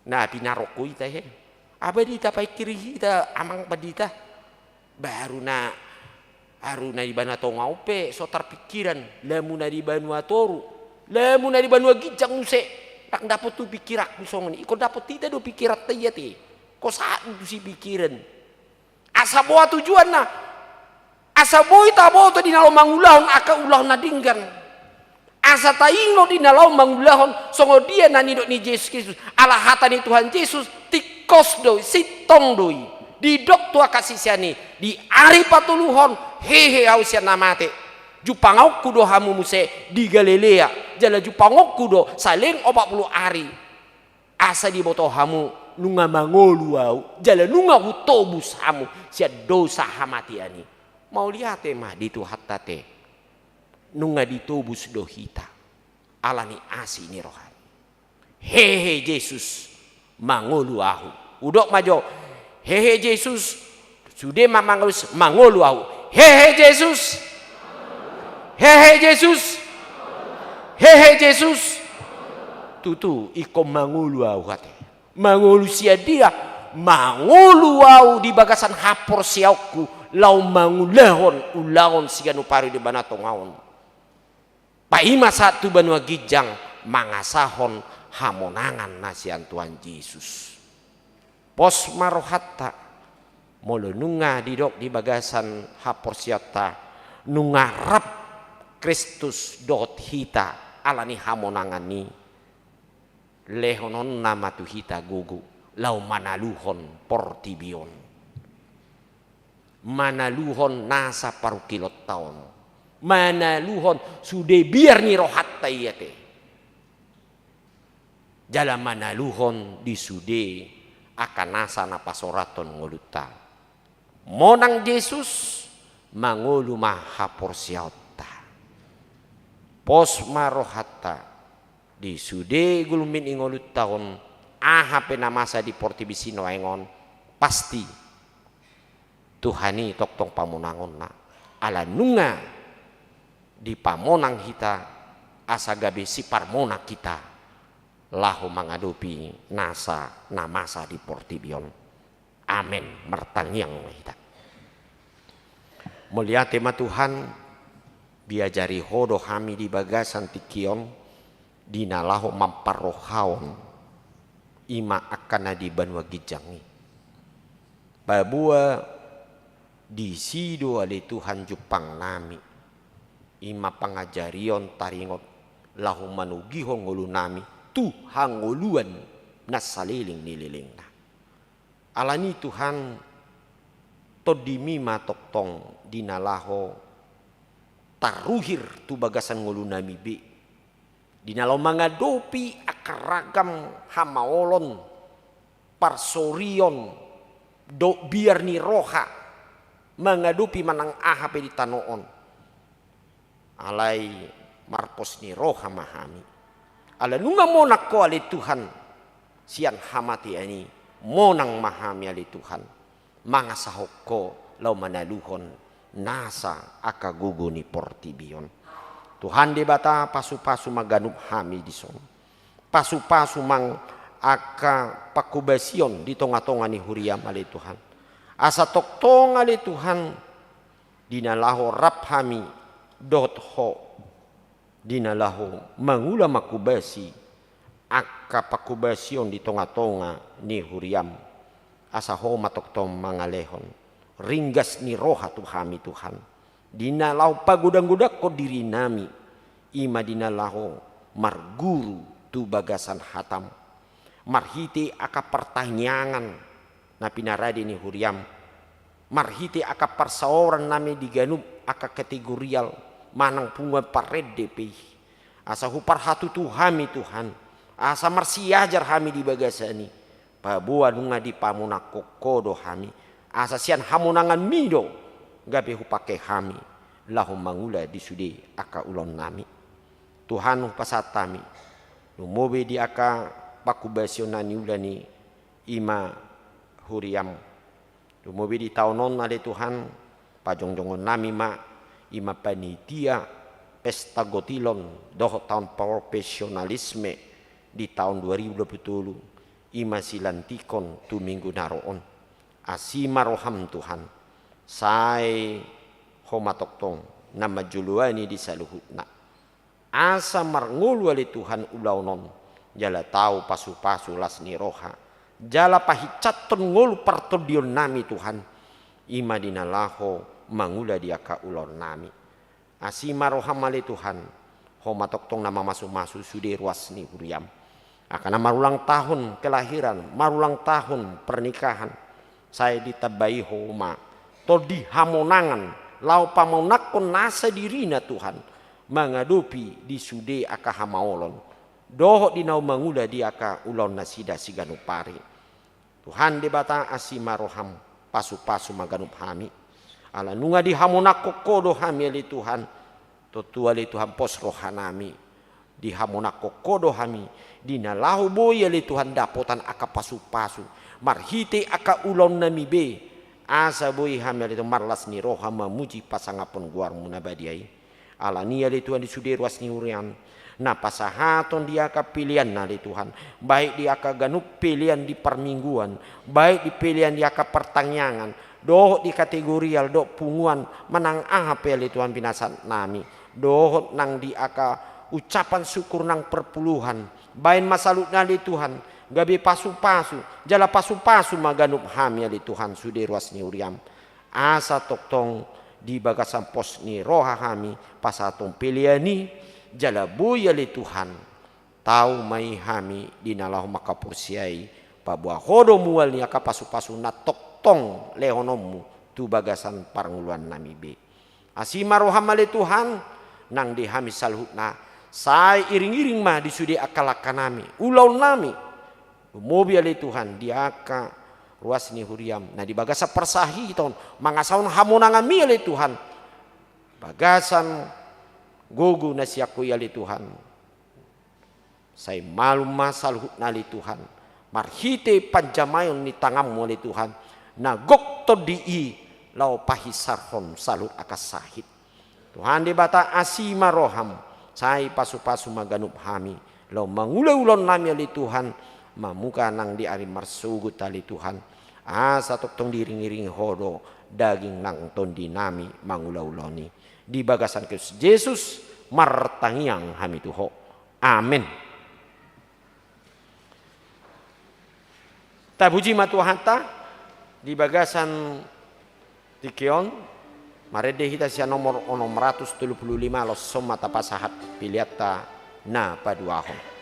Na pinarokko i tahe. Apa di tapikiri hita amang pandita? Baru na, baru na di banua tonga on pe so tarpikiran, lamu na di banua toru, lamu na di banua ginjang muse. Ndang dapot tu pikiranku songon i, ingkon dapot hita do pikiranta i ate. Ingkon sahat do tu si pikiran. Asa boha tujuanna? Asa boi taboto di na laho mangulahon angka ulaon na denggan. Asa taingot di na laho mangulahon songon dia na nidok ni Jesus Kristus. Ala hata ni Tuhan Jesus, tingkos do i, sintong do i. Didok tu angka sisean i, di ari patoluhon, hehe au sian na mate. Jumpangkonku do hamu muse di Galilea, jala jumpangkonku do saleleng opat pulu ari. Asa diboto hamu, nunga mangolu au, jala nunga hutobus hamu sian dosa hamatean i. Mauliate ma di Tuhanta ate. Nunga ditobus do hita. Ala ni asi ni rohana. Hehe Jesus, mangolu ahu. Hudok ma jo, hehe Jesus, sude ma mangolu, mangolu ahu. Hehe Jesus. Hehe Jesus. Hehe Jesus. Tutu, ingkon mangolu ahu ate. Mangolu sian dia? Mangolu ahu di bagasan haporseaonku, laho mangulahon ulaon siganup ari di banua tonga on. Paima sahat tu banua ginjang mangasahon hamonangan na sian Tuhan Jesus. Pos ma rohanta, molo nunga didok di bagasan haporseaonta, nunga rap Kristus dohot hita ala ni hamonangan i, lehononna ma tu hita gogo laho manaluhon portibi on, manaluhon nasa parungkilonta on, manaluhon sude biar ni rohanta i ate. Jala manaluhon di sude angka nasa na pasorathon ngolunta. Monang Jesus, mangolu ma haporseaonta. Pos ma rohanta, di sude gulmit ni ngolunta on, aha pe na masa di portibi sinuaeng on, pasti Tuhan i tongtong pamonangonna. Ala nunga dipamonang hita, asa gabe siparmonang hita laho mangadopi nasa na masa di portibi on. Amen. Martangiang ma hita. Mauliate ma Tuhan, diajari Ho do hami di bagasan tingki on, di na laho mamparrohahon i ma angka na di banua ginjang i. Paboa disi do ale Tuhan jumpangnami, i ma pangajarion taringot laho manogihon ngolunami tu hangoluan na saleleng ni lelengna. Ala ni Tuhan, tondimi ma tongtong di na laho taruhir tu bagasan ngolunami be, di na laho mangadopi angka ragam hamaolon, parsorion dohot biar ni roha, mangadopi manang aha pe di tano on. Alai marpos ni roha ma hami. Ala nunga monang Ho ale Tuhan sian hamatean i, monang ma hami ale Tuhan mangasahon Ho laho manaluhon nasa angka gogo ni portibi on. Tuhan Debata, pasupasu ma ganup hami dison. Pasupasu ma angka panghobasion di tongatonga ni huriam ale Tuhan. Asa tongtong ale Tuhan, di na laho rap hami dohot Ho, di na laho mangula manghobasi angka panghobasion di tongatonga ni huriam, asa Ho ma tongtong mangalehon ringgas ni roha tu hami Tuhan, di na laho pagodanggodanghon dirinami, i ma di na laho marguru tu bagasan hatam, marhite angka partangiangan na pinarade ni huriam, marhite angka parsaorannami di ganup angka kategorial manang punguan parende pe i. Asa huparhatutu hami Tuhan, asa marsiajar hami di bagasan i, paboa nunga dipamonangkon Ho do hami, asa sian hamonanganmi do gabe hupangke hami laho mangula di sude angka ulaonnami. Tuhan, hupasahat hami lumobi di angka panghobasion na niula ni i ma huriam. Lumobi di taon on ale Tuhan, pajongjongonnami ma i ma panitia pesta gotilon dohot taon profesionalisme di taon dua ribu dua puluh tolu, i ma silantikon tu minggu na ro on. Asi ma roham Tuhan, sai Ho ma tongtong na manjoloani di saluhutna. Asa marngolu ale Tuhan ulaon on, jala tau pasupasu las ni roha, jala pahinsathon ngolu partondionnami Tuhan, i ma di na laho mangula di angka ulaonnami. Asi ma roham ale Tuhan, Ho ma tongtong na mamasumasu sude ruas ni huriam. Angka na marulang tahun kelahiran, marulang tahun pernikahan, sai ditambai Ho ma tondi hamonangan, laho pamonangkon nasa dirina Tuhan, mangadopi di sude angka hamaolon, dohot di na mangula di angka ulaonnasida siganup ari. Tuhan Debata, asi ma roham, pasupasu ma ganup hami. Ala nunga dihamonangkon Ho do hami ale Tuhan, tontu ale Tuhan pos rohanami, dihamonangkon Ho do hami, di na laho boi ale Tuhan dapotan angka pasupasu, marhite angka ulaonnami be, asa boi hami ale Tuhan marlas ni roha mamuji pasangaphon goarmu na badia i. Ala ni i ale Tuhan di sude ruas ni huriam, na pasahaton di angka peleanna ale Tuhan, baik di angka ganup pelean di parmingguan, baik di pelean di angka partangiangan, dohot di kategorial dohot punguan manang aha pe ale Tuhan pinasahatnami, dohot nang di angka ucapan syukur nang perpuluhan, baen ma saluhutna ale Tuhan, gabe pasupasu, jala pasupasu ma ganup hami ale Tuhan sude ruas ni huriam. Asa tongtong di bagasan pos ni roha hami pasahathon pelean i, jala boi ale Tuhan, tau ma i hami di na laho mangkaporseai, paboa Ho do mual ni angka pasupasu na tongtong lehononmu tu bagasan parngoluannami be. Asi ma roham ale Tuhan, nang di hami saluhutna, sai iringiring ma di sude angka langkanami, ulaonnami, lumobi ale Tuhan di angka ruas ni huriam na di bagasan parsahiton, mangasahon hamonanganmi ale Tuhan, bagasan gogo na sian Ho i ale Tuhan. Sai malum ma saluhutna ale Tuhan, marhite panjamaion ni tanganmu ale Tuhan, na gok tondi i laho pahinsarhon saluhut angka sahit. Tuhan Debata, asi ma roham, sai pasupasu ma ganup hami, laho mangula ulaonnami ale Tuhan, mamungka nang di ari marsogot ale Tuhan, asa tongtong diiringiringi Ho do daging nang tondinami mangula ulaon i. Di bagasan Kristus Jesus martangiang hami tu Ho. Amen. Tapuji ma Tuhanta, di bagasan tingki on, marende hita sian nomor onom ratus tolu pulu lima, laos on ma tapasahat peleanta na paduahon.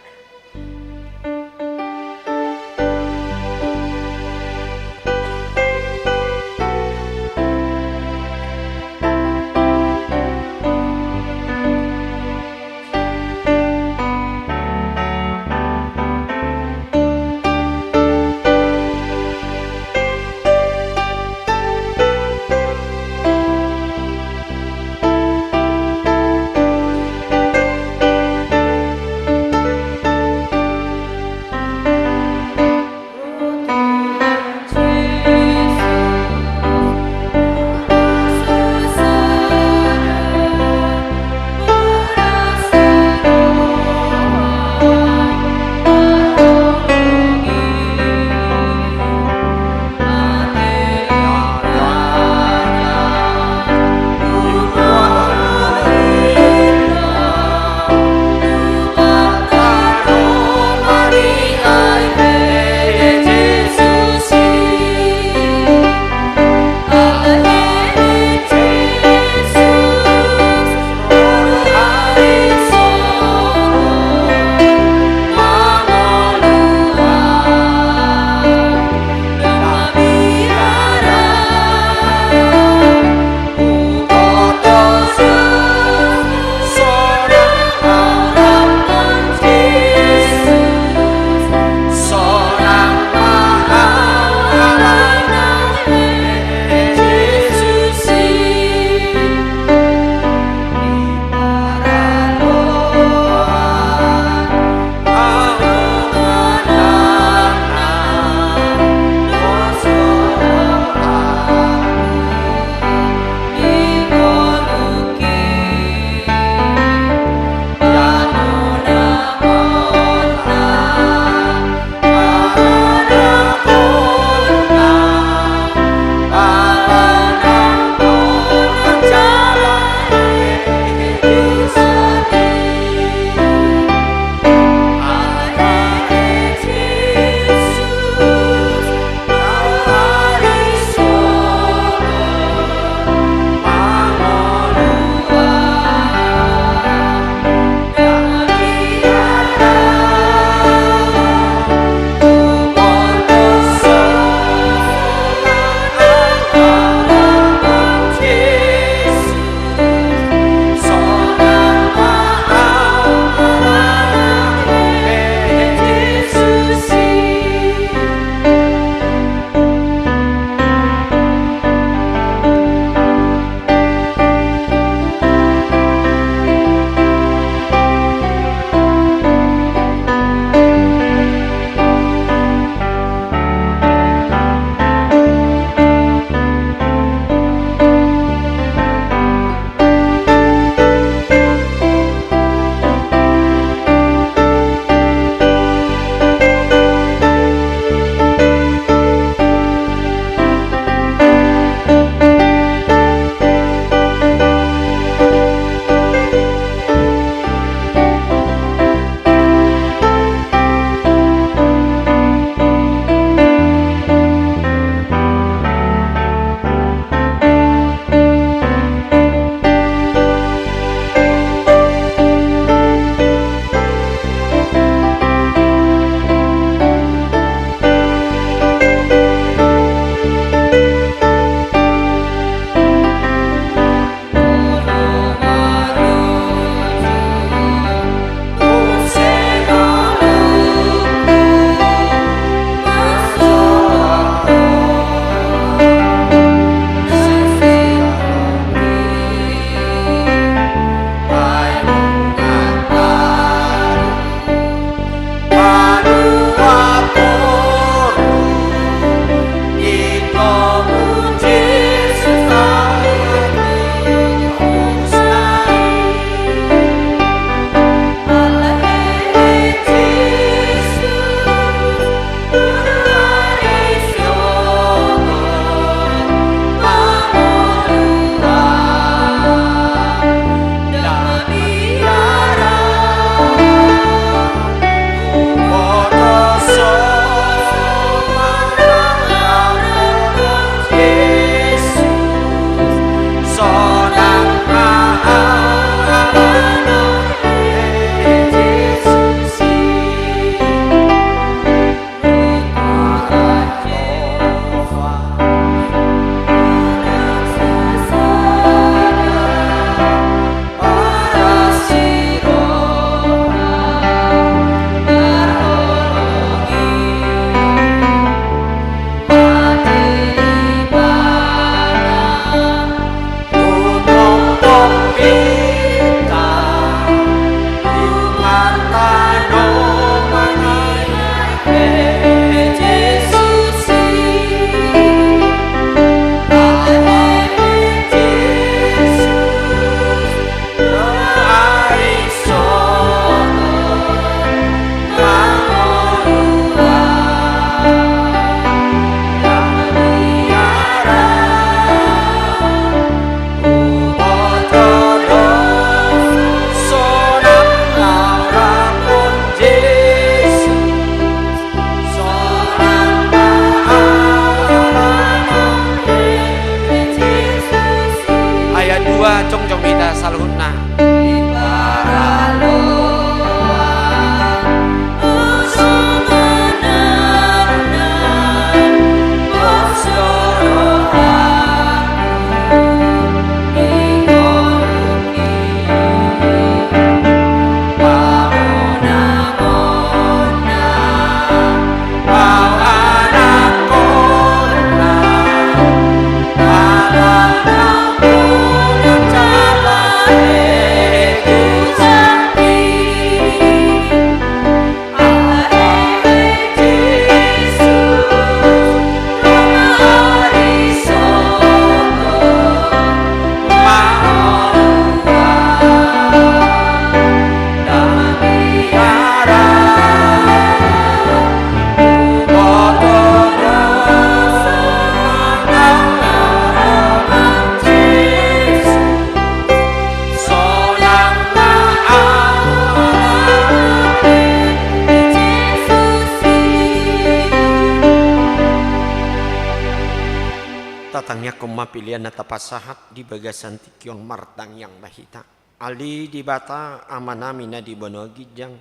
Tatangiangkon ma pelean na tapasahat di bagasan tingki on. Martangiang ma hita. Ale Debata Amanami na di banua ginjang,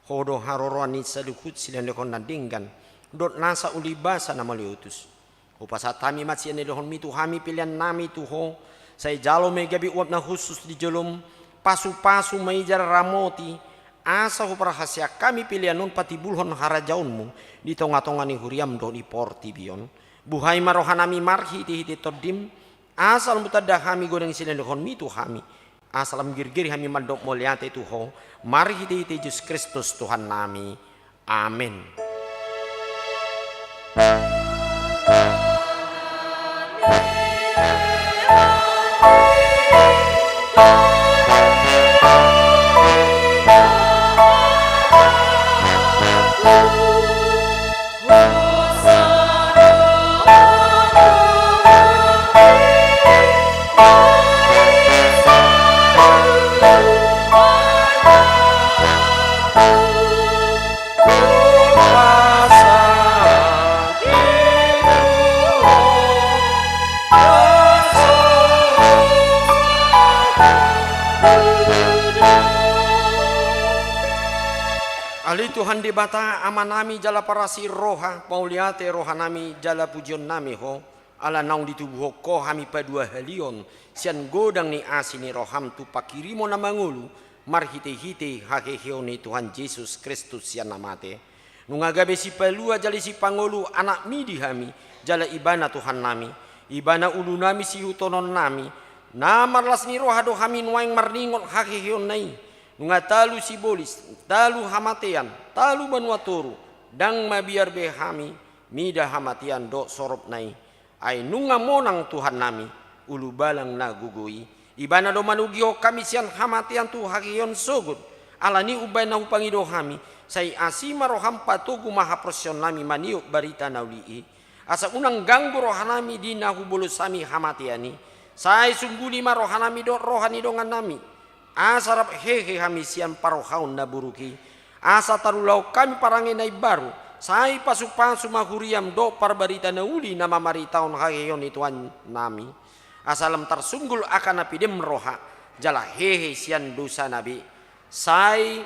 Ho do haroroan ni saluhut silehonlehon na denggan dohot nasa ulibasa na mauliutus. Hupasahat hami ma sian nilehonmi tu hami peleannami tu Ho, sai jalo ma i gabe uap na hushus di jolom, pasupasu ma i jala ramoti, asa huparhaseang hami pelean on patimbulhon harajaonmu di tongatonga ni huriam dohot di portibi on. Buhai ma rohanami marhitehite Tondim, asa lam hutanda hami godang silehonlehonmi tu hami, asa lam girgir hami mandok mauliate tu Ho, marhitehite Jesus Kristus Tuhannami. Amen. Ale Tuhan Debata Amanami jala parasi roha, mauliate rohanami jala pujionnami Ho, ala naung ditubuhon Ho hami paduahalihon sian godang ni asi ni roham tu panghirimon na mangolu marhitehite haheheon ni Tuhan Jesus Kristus sian na mate. Nunga gabe sipalua jala sipangolu Anakmi di hami, jala Ibana Tuhannami, Ibana ulunami siihuthononnami, na marlas ni roha do hami nuaeng marningot haheheonna i. Nunga talu sibolis, talu hamatean, talu banua toru, ndang mabiar be hami mida hamatean dohot soropna i. Ai nunga monang Tuhannami, ulubalang na gogo i. Ibana do manogihon hami sian hamatean tu haheheon sogot. Alani i umbahen na hupangido hami, sai asi ma roham, patogu ma haporseaonnami maniop barita na uli i. Asa unang ganggu rohanami di na hubolos hami hamatean i. Sai sungguli ma rohanami dohot roha ni dongannami, asa rap hehe hami sian parrohaon na buruk i. Asa tarulahon hami parange na imbaru, sai pasupasu ma huriam dohot parbarita na uli na mamaritahon haheheon ni Tuhannami. Asa lam tarsunggul angka na pidem roha, jala hehe sian dosana be. Sai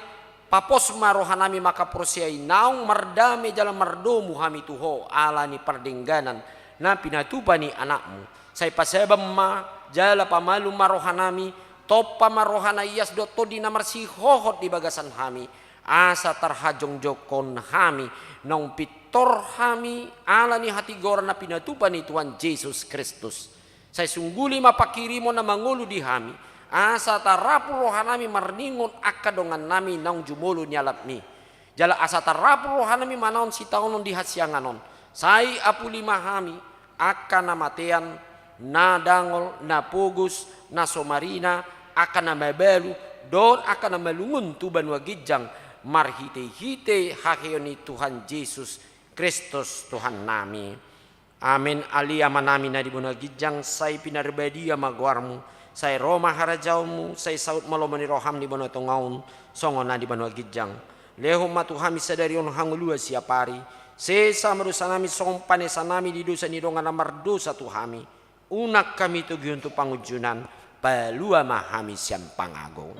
papos ma rohanami mangkaporseai naung mardame jala mardomu hami tu Ho ala ni pardengganan na pinatupa ni Anakmu. Sai pasaban ma jala pamalum ma rohanami, tompa ma roha na ias dohot tondi na marsihohot di bagasan hami, asa tarhajongjongkon hami naung pintor hami ala ni hatigoran na pinatupa ni Tuhan Jesus Kristus. Sai sungguli ma panghirimon na mangolu di hami, asa tarapul rohanami marningot angka dongannami naung jumolo nialapmi. Jala asa tarapul rohanami manaon sitaonon di hasiangan on. Sai apuli ma hami angka na matean, na dangol, na pogos, na so marina, angka na mabalu, dohot angka na malungun tu banua ginjang, marhitehite haheheon ni Tuhan Jesus Kristus Tuhannami. Amen. Ale Amanami na di banua ginjang, sai pinarbadia ma goarmu, sai ro ma harajaonmu, sai saut ma lomo ni roham di banua tonga on, songon na di banua ginjang. Lehon ma tu hami sadari on hangoluan siapari, sesa ma dosanami songon panesanami di dosa ni dongan na mardosa tu hami. Unang hami togihon tu pangunjunan, palua ma hami sian pangago.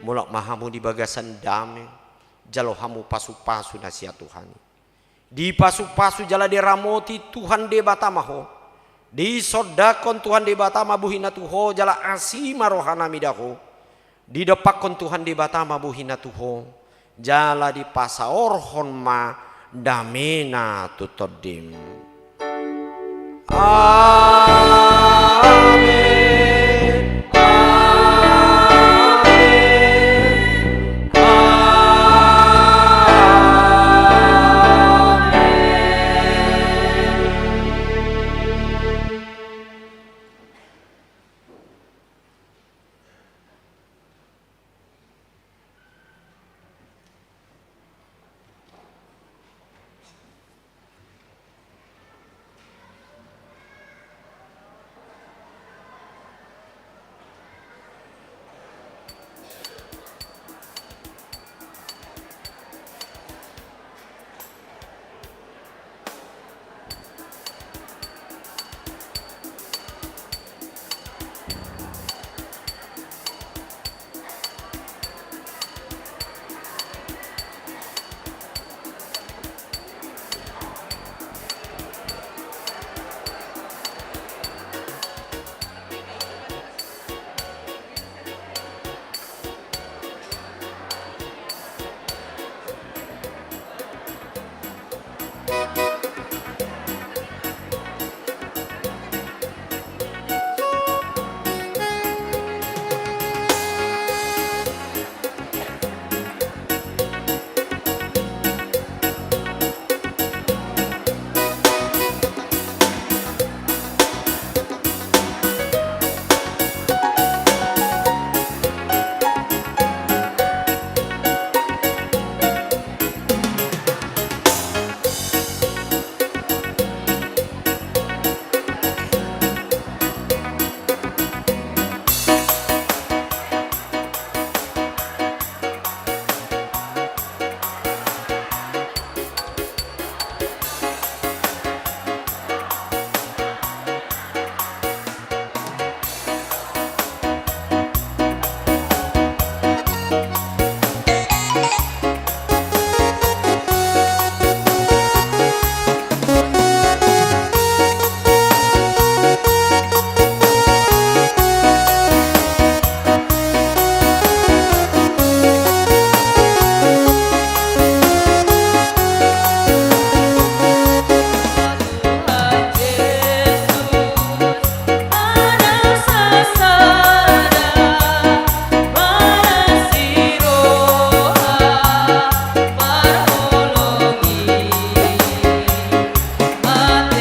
Mulak ma hamu di bagasan dame, jalo hamu pasupasu na sian Tuhan i. Dipasupasu jala diramoti Tuhan Debata ma ho. Disondangkon Tuhan Debata ma bohina tu ho jala asi ma rohanami da ho. Didompakkon Tuhan Debata ma bohina tu ho jala dipasaorhon ma damena tu tondim. Amen.